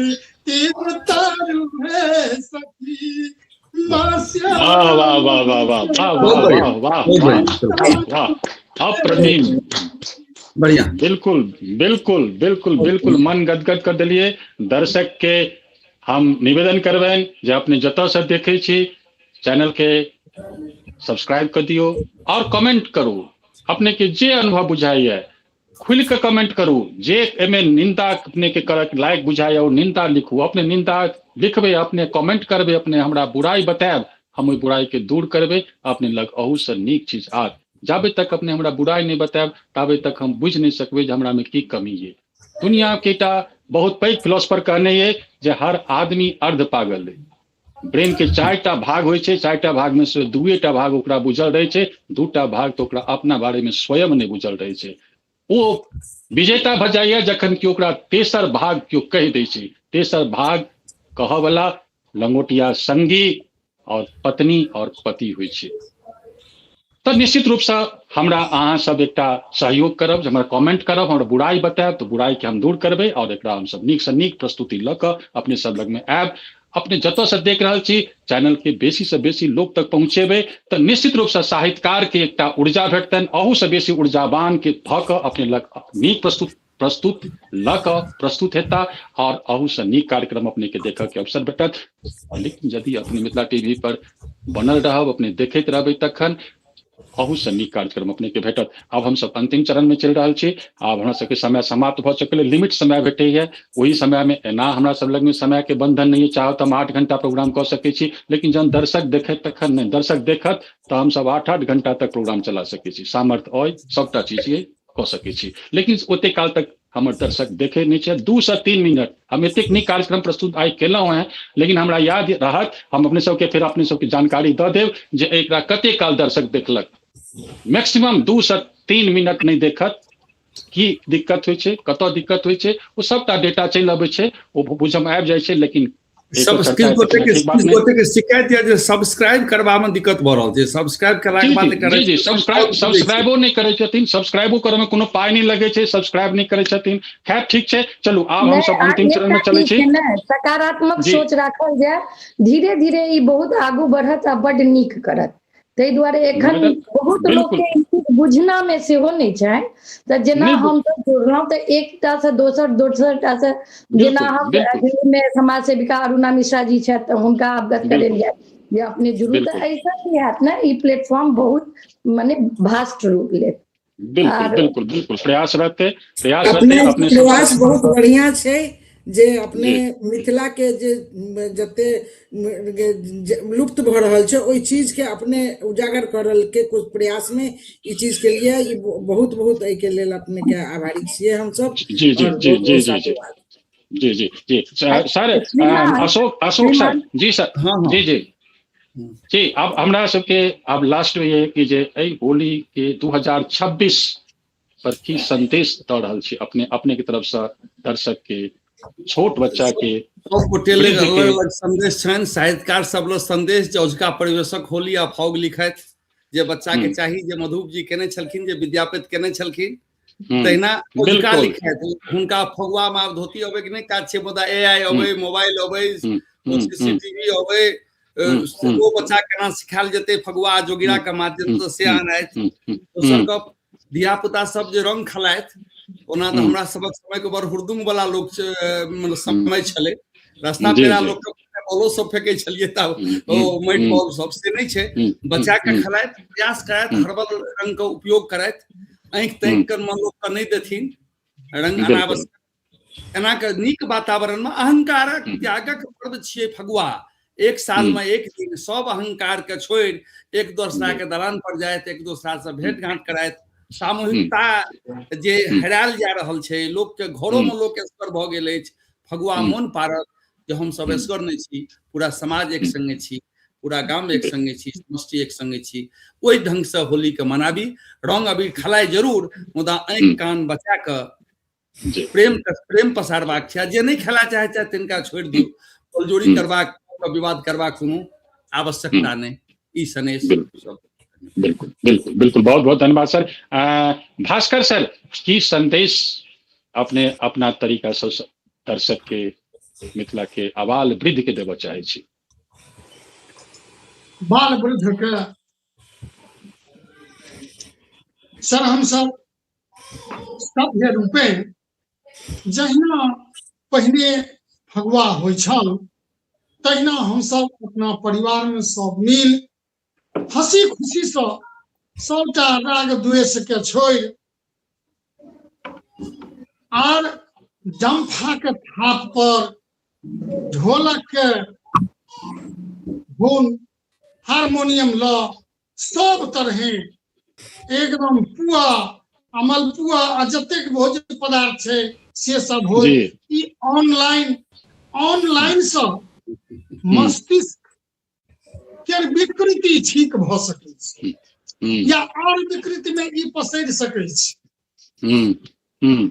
ती उतारू हे सखी माँ श्याम। वाह वाह वाह वाह वाह वाह वाह वाह वाह वाह अप्रतिम। बढ़िया। बिल्कुल बिल्कुल बिल्कुल बिल्कुल मन गदगद कर दिलिए। दर्शक के हम निवेदन करबनि जे अपने जतऽ से देखै छी चैनल के सब्सक्राइब कर दियौ और कमेंट करू। अपने के जे अनुभव बुझाइए खुलि के कमेंट करू। जे एहिमे निंदा अपने के करक लायक बुझाइए ओ निंदा लिखू। अपने निंदा लिखबै, अपने कमेंट करबै, अपने हमरा बुराइ बतायब, हम ओहि बुराइ के दूर करबै। अपने लग अहूसँ नीक चीज आत। जाबे तक अपने हमरा बुराइ नहि बतायब ताबे तक हम बुझि नहि सकबै जे हमरा में की कमी ये। दुनिया के एकटा बहुत पैघ फिलोसफर कहने ये जे हर आदमी अर्ध पागल है। ब्रेन के 4टा भाग होइ छै, 4टा भाग में से 2टा भाग ओकरा बुझल रहै छै, 2टा भाग तऽ ओकरा अपना बारे में स्वयं नहि बुझल रहै छै। ओ विजेता भऽ जाइए जखन कि ओकरा तेसर भाग केओ कहि दै छै। तेसर भाग कहऽवला लंगोटिया संगी और पत्नी और पति होइ छै। तऽ निश्चित रूपसँ हमरा अहाँ सब एकटा सहयोग करब, जे हमरा कमेंट करब, हमरा बुराइ बतायब तऽ बुराइ के हम दूर करबै और एकरा हमसब नीक से नीक प्रस्तुति लऽ कऽ अपने सब लगमे आयब। अपने जतऽ से देख रहल छी चैनल के बेसी से बेसी लोक तक पहुँचेबै तऽ निश्चित रूपसँ साहित्यकार के एकटा ऊर्जा भेटतनि। अहू से बेसी ऊर्जावान के भऽ कऽ अपने लग नीक प्रस्तुत प्रस्तुत लऽ कऽ प्रस्तुत हेता और अहू से नीक कार्यक्रम अपने के देखऽ के अवसर भेटत। लेकिन यदि अपने मिथिला टीवी पर बनल रहब, अपने देखैत रहबै, तखन अहू से नीक कार्यक्रम अपने के भेटत। आब हमसब अंतिम चरण में चलि रहल छी। आब हमरा सबके समय समाप्त भऽ चुकल, लिमिट समय भेटैया। ओहि समय में एना हमरा सब लग में समय के बंधन नहीं है। चाहो तऽ हम 8 घंटा प्रोग्राम कऽ सकै छी, लेकिन जहन दर्शक देखत तखन नहि। दर्शक देखत तऽ हमसब 8-8 घंटा तक प्रोग्राम चला सकै छी। सामर्थ्य अइ, सबटा चीज ये कऽ सकै छी, लेकिन ओते काल तक हमर दर्शक देखे नहि छै। 2 से 3 मिनट हम एतेक नीक कार्यक्रम प्रस्तुत आइ केलहुँ हेँ, लेकिन हमरा याद रहत, हम अपने सबके फेर अपने सबके जानकारी दऽ देब जे एकरा कते काल दर्शक देखलक। मैक्सिमम 2 से 3 मिनट नहि देखत। की दिक्कत होइ छै, कतऽ दिक्कत होइ छै, ओ सबटा डेटा चलि अबै छै, ओ बुझमे आबि जाइ छै। लेकिन सब किछु गोटे के किछु गोटे के शिकायत यऽ जे सब्सक्राइब करबा में दिक्कत भऽ रहल छै। सब्सक्राइब केलाक बाद जी जी सब्सक्राइब सब्सक्राइबो नहि करै छथिन। सब्सक्राइबो करऽ में कोनो पाइ नहि लगै छै, सब्सक्राइब नहि करै छथिन। खैर ठीक छै, चलू आब हम सब अंतिम चरण में चलै छी। सकारात्मक सोच राखल जाय, धीरे धीरे ई बहुत आगू बढ़त आ बड नीक करत। ताहि दुआरे एखन बहुत लोक के ई चीज बुझना में सेहो नहि छै। तऽ जेना हम सब जुड़लहुँ तऽ एकटा से दोसर, दोसरटा से, जेना हम में समाज सेविका अरुणा मिश्रा जी छथि तऽ हुनका अवगत करेल जाय जे अपने जुड़ू, तऽ ऐसा की हैत ने ई प्लेटफॉर्म बहुत मने भास्ट रूप लेत। बिल्कुल बिल्कुल बिल्कुल प्रयास रहते, प्रयास रहते अपने प्रयास बहुत बढ़िया छै जे अपने मिथिला के जे जते लुप्त भऽ रहल छै ओहि चीज के अपने उजागर करल के कुछ प्रयास में ई चीज के लिए ई बहुत बहुत एहि के लेल अपने के आभारी छियै हमसब। जी जी जी जी जी जी जी जी जी सर अशोक अशोक सर जी सर जी जी जी अब हमरा सबके अब लास्ट में ये कि जे एहि होली के 2026 पर की संदेश दऽ रहल छी अपने अपने के तरफ से दर्शक के, छोट बच्चा के, सब गोटे लग अलग अलग संदेश छनि। साहित्यकार सब लग संदेश जे अजुका परिवेशक होली आ फाग लिखथि, जे बच्चा के चाही, जे मधुप जी केने छलखिन, जे विद्यापति केने छलखिन, तहिना अजुका लिखथि। हुनका फगुआ में आब धोती अबै के नहि काज छै, मुदा ए आई अबै, मोबाइल अबै, सीसीटीवी अबै, ओ बच्चा केना सिखायल जेतै फगुआ जोगिरा के माध्यम से, से आनथि। दोसर गप, धिया पुता सब जे रंग खेलाथि, ओना तऽ हमरा सबक समय के बड़ हुरदुंग वाला लोक मतलब समय छलै, रास्ता पेरा लोक के बॉलो सब फेंकै छलियै तब ओ माटि बॉल सब, से नहि छै। बच्चा के खेलाथि, प्रयास करथि, हर्बल रंग के उपयोग करथि, आँखि ताँखि के लोक के नहि देथिन रंग अनावश्यक। एना के नीक वातावरण में अहंकारक त्यागक पर्व छियै फगुआ। एक साल में एक दिन सब अहंकार के छोड़ि एक दोसरा के दलान पर जाइत, एक दोसरा से भेंट घाट कराइत, सामूहिकता जे हेरायल जा रहल छै, लोकके घरोमे लोक एसगर भऽ गेल अछि। फगुआ मोन पारत जे हमसभ एसगर नहि छी, पूरा समाज एक संगे छी, पूरा गाम एक संगे छी, समष्टि एक संगे छी। ओहि ढंगसँ होलीके मनाबी, रंग अबीर खेलाइ जरूर, मुदा आँखि कान बचा कऽ प्रेम प्रेम पसारबाक छै। जे नहि खेला चाहै छथि तिनका छोड़ि दियौ, बलजोरी करबाक, विवाद करबाक कोनो आवश्यकता नहि। ई सनेश सब। बिल्कुल बिल्कुल बिल्कुल, बहुत बहुत धन्यवाद सर। भास्कर सर, की संदेश अपने अपना तरीका से दर्शक के, मिथिला के आबाल वृद्ध के देबऽ चाहे छी? बाल वृद्ध के सर हम सब सभ्य रूपे जहिना पहिने फगुआ होइ छल तहिना हमसब अपना परिवार में सब मिल हंसी खुशी से सबटा राग द्वेष के छोड़ि आर डम्फा के थाप पर ढोलक के धुन हारमोनियम ल सब तरहे एकदम पुआ आ मलपुआ आ जतेक भोज्य पदार्थ छै से सब हो। ई ऑनलाइन ऑनलाइन से मस्तिष्क के विकृति ठीक भऽ सकै छै या और विकृति में ई पसरि सकै छै।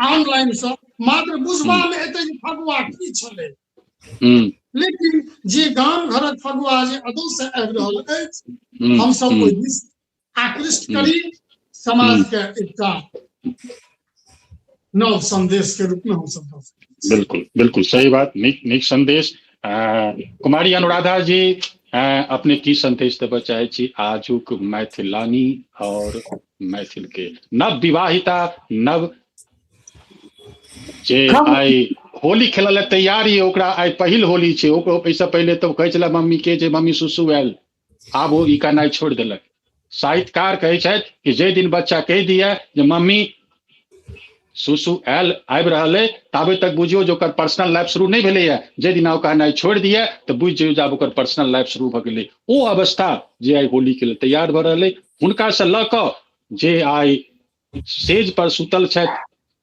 ऑनलाइन से मात्र बुझबा में एतै जे फगुआ की छलै, लेकिन जे गाम घरक फगुआ जे अदौ से आबि रहल अछि हमसब ओहि दिस आकृष्ट करी समाज के एकटा नव संदेश के रूप में हमसब दऽ सकै छी। बिल्कुल बिल्कुल सही बात, नीक नीक संदेश। कुमारी अनुराधा जी, अपने की संदेश देबऽ चाहै छी आजुक मैथिलानी और मैथिल के नव विवाहिता, नव जे आइ होली खेलऽ लए तैयार ये, ओकरा आइ पहिल होली छै, एहिसँ पहिले तऽ कहै छलै मम्मी के जे मम्मी सुसु आयल, आब ओ ई कहनाइ छोड़ि देलक। साहित्यकार कहै छथि कि जाहि दिन बच्चा कहि दिए जे मम्मी सुसु आयल आबि रहल अइ, ताबे तक बुझियौ जे ओकर पर्सनल लाइफ शुरू नहि भेलैए। जाहि दिन ओ कहनाइ छोड़ि दिए तऽ बुझि जइयौ जे आब ओकर पर्सनल लाइफ शुरू भऽ गेलै। ओ अवस्था जे आइ होलीके लेल तैयार भऽ रहल अइ, हुनकासँ लऽ कऽ जे आइ सेज पर सुतल छथि,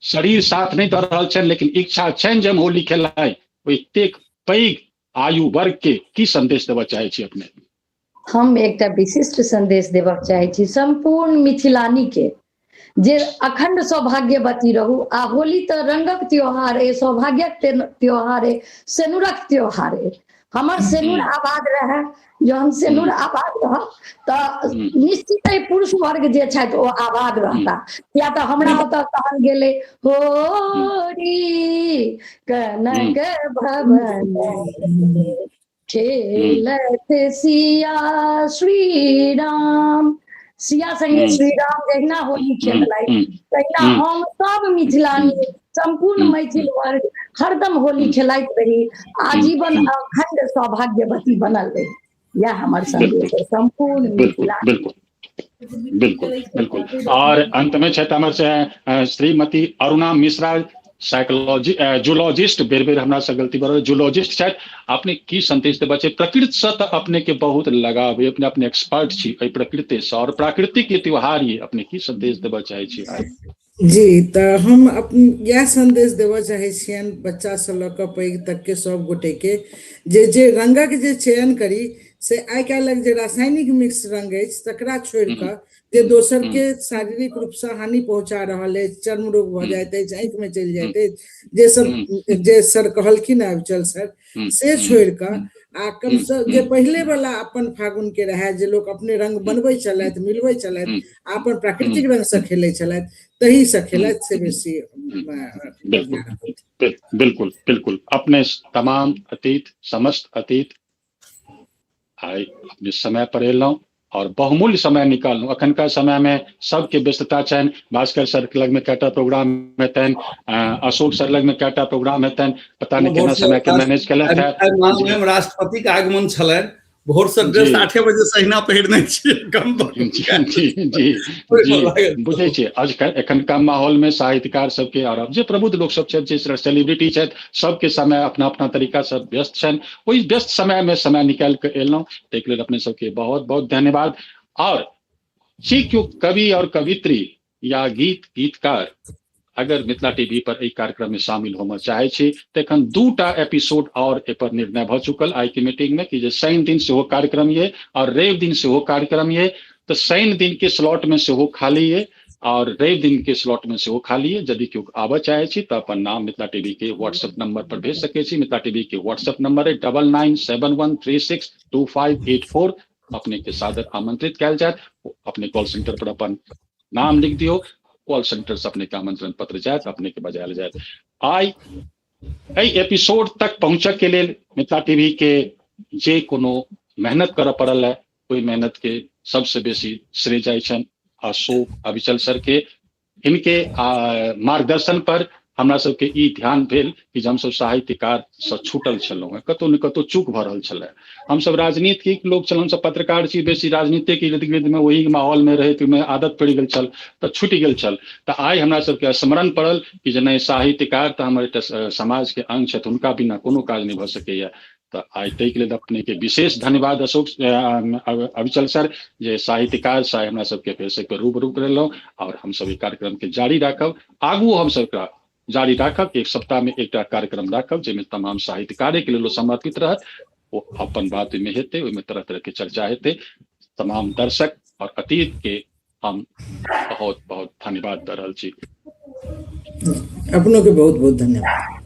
शरीर साथ नहि दऽ रहल छनि, लेकिन इच्छा छनि जे हम होली खेलाइ, ओहि एतेक पैघ आयु वर्ग के की संदेश देबऽ चाहै छी अपने? हम एकटा विशिष्ट संदेश देबऽ चाहै छी सम्पूर्ण मिथिलानी के, जे अखंड सौभाग्यवती रहू। आ होली तऽ रंगक त्योहार अइ, सौभाग्यक त्योहार अइ, सेनुरक त्योहार अइ। हमर सेनुर आबाद रहए, जहन सेनुर आबाद रहत तऽ निश्चित पुरुष वर्ग जे छथि ओ आबाद रहता। किया तऽ हमरा ओतऽ कहल गेलै होरी कनक भवन खेलत सिया श्री राम, सिया संगे श्री राम जहिना होली खेललथि तहिना हम सब मिथिलानी संपूर्ण मैथिल वर्ग हरदम होली खेलाइत रही, आजीवन अखंड सौभाग्यवती बनल रही। यह हमर संदेश है संपूर्ण मिथिला। बिल्कुल बिल्कुल बिल्कुल। और अंत में छथि हमर से श्रीमती अरुणा मिश्रा, साइकोलॉजी जूलॉजिस्ट, बेर बेर हमरा से गलती भऽ रहल, जूलॉजिस्ट छथि। अपने की संदेश देबऽ छै? प्रकृति से तऽ अपने के बहुत लगाव है, अपने अपने एक्सपर्ट छी एहि प्रकृति से और प्राकृतिक के त्योहार ये, अपने की संदेश देबऽ चाहै छी आइ? जी, तऽ हम अपन इएह संदेश देबऽ चाहै छियनि बच्चासँ लऽ कऽ पैघ तकके सब गोटेके जे जे रङ्गक जे चयन करी से आइ काल्हिक जे रासायनिक मिक्स रङ्ग अछि तकरा छोड़ि कऽ जे दोसरके शारीरिक रूपसँ हानि पहुँचा रहल अछि, चर्म रोग भऽ जाइत अछि, आँखिमे चलि जाइत अछि, जे सब जे सर कहलखिन अविचल सर, से छोड़ि कऽ आ कमसँ जे पहिले वाला अपन फागुन के रहै, जे लोक अपने रंग बनबै छलथि, मिलबै छलथि आ अपन प्राकृतिक रंग से खेलै छलथि, तही से खेलथि से बेसी बिल्कुल बिल्कुल बिल्कुल। अपने तमाम अतीत, समस्त अतीत आइ अपने समय पर एलहुँ और बहुमूल्य समय निकाललहुँ। अखनका समय में सबके व्यस्तता छनि, भास्कर सर के लगमे कएटा प्रोग्राम हेतनि, अशोक सर लगमे कएटा प्रोग्राम हेतनि, पता नहि केना समय के मैनेज केलथि है। राष्ट्रपति के आगमन छलनि, भोर से ड्रेस 8 बजे से अहिना पहिरने छियै। जी जी जी, बुझै छियै आजकल एखनका माहौल में साहित्यकार सबके और जे प्रबुद्ध लोक सब छथि, जे सेलिब्रिटी छथि, सबके समय अपना अपना तरीका से व्यस्त छनि। ओहि व्यस्त समय में समय निकालि कऽ एलहुँ, ताहिके लेल अपने सबके बहुत बहुत धन्यवाद। और छी क्यों कवि और कवित्री या गीत गीतकार अगर मिथिला टीवी पर एहि कार्यक्रम में शामिल होमय चाहे छी तऽ एखन 2टा एपिसोड और एहि पर निर्णय भऽ चुकल आइ के मीटिंग में कि जे शनि दिन सेहो कार्यक्रम ये और रवि दिन सेहो कार्यक्रम ये। तऽ शनि दिन के स्लॉट में सेहो खाली ये और रवि दिन के स्लॉट में सेहो खाली ये। यदि केओ आबऽ चाहे छी तऽ अपन नाम मिथिला टीवी के व्हाट्सएप नंबर पर भेज सकै छी। मिथिला टीवी के व्हाट्सएप नंबर है 9971362584। अपने के सादर आमंत्रित कयल जायत। अपने कॉल सेंटर पर अपन नाम लिख दियौ, कॉल सेंटर से अपने के आमंत्रण पत्र जायत, अपने के बजायल जायत। आइ एहि एपिसोड तक पहुंचऽ के लेल मिथिला टीवी के जे कोनो मेहनत करऽ पड़ल है, ओहि मेहनत के सबसे बेसी श्रेय जाइ छनि अशोक अविचल सर के। हिनके मार्गदर्शन पर हमरा सबके ई ध्यान भेल कि जे हमसब साहित्यकार से छूटल छलहुँ हेँ, कतहु ने कतहु चूक भऽ रहल छलै। हमसब राजनीतिक लोक छलहुँ, हमसब पत्रकार छी, बेसी राजनीतिक इर्द गिर्द में ओही माहौल में रहैत ओहिमे आदत पड़ि गेल छल तऽ छूटि गेल छल। तऽ आइ हमरा सबके स्मरण पड़ल कि जे नहि, साहित्यकार तऽ हमर एकटा समाज के अंग छथि, हुनका बिना कोनो काज नहि भऽ सकैया। तऽ आइ ताहिके लेल अपनेके विशेष धन्यवाद अशोक अविचल सर, जे साहित्यकार से आइ हमरा सबके फेर से एक बेर रूबरू करेलहुँ और हमसब ई कार्यक्रम के जारी राखब। आगू हमसब एकरा जारी राखब, एक सप्ताह में एकटा कार्यक्रम राखब जाहिमे तमाम साहित्यकारे के लेल समर्पित रहत। ओ अपन बात ओहिमे हेतै, ओहिमे तरह तरह के चर्चा हेतै। तमाम दर्शक और अतीत के हम बहुत बहुत धन्यवाद दऽ रहल छी। अपनों के बहुत बहुत धन्यवाद।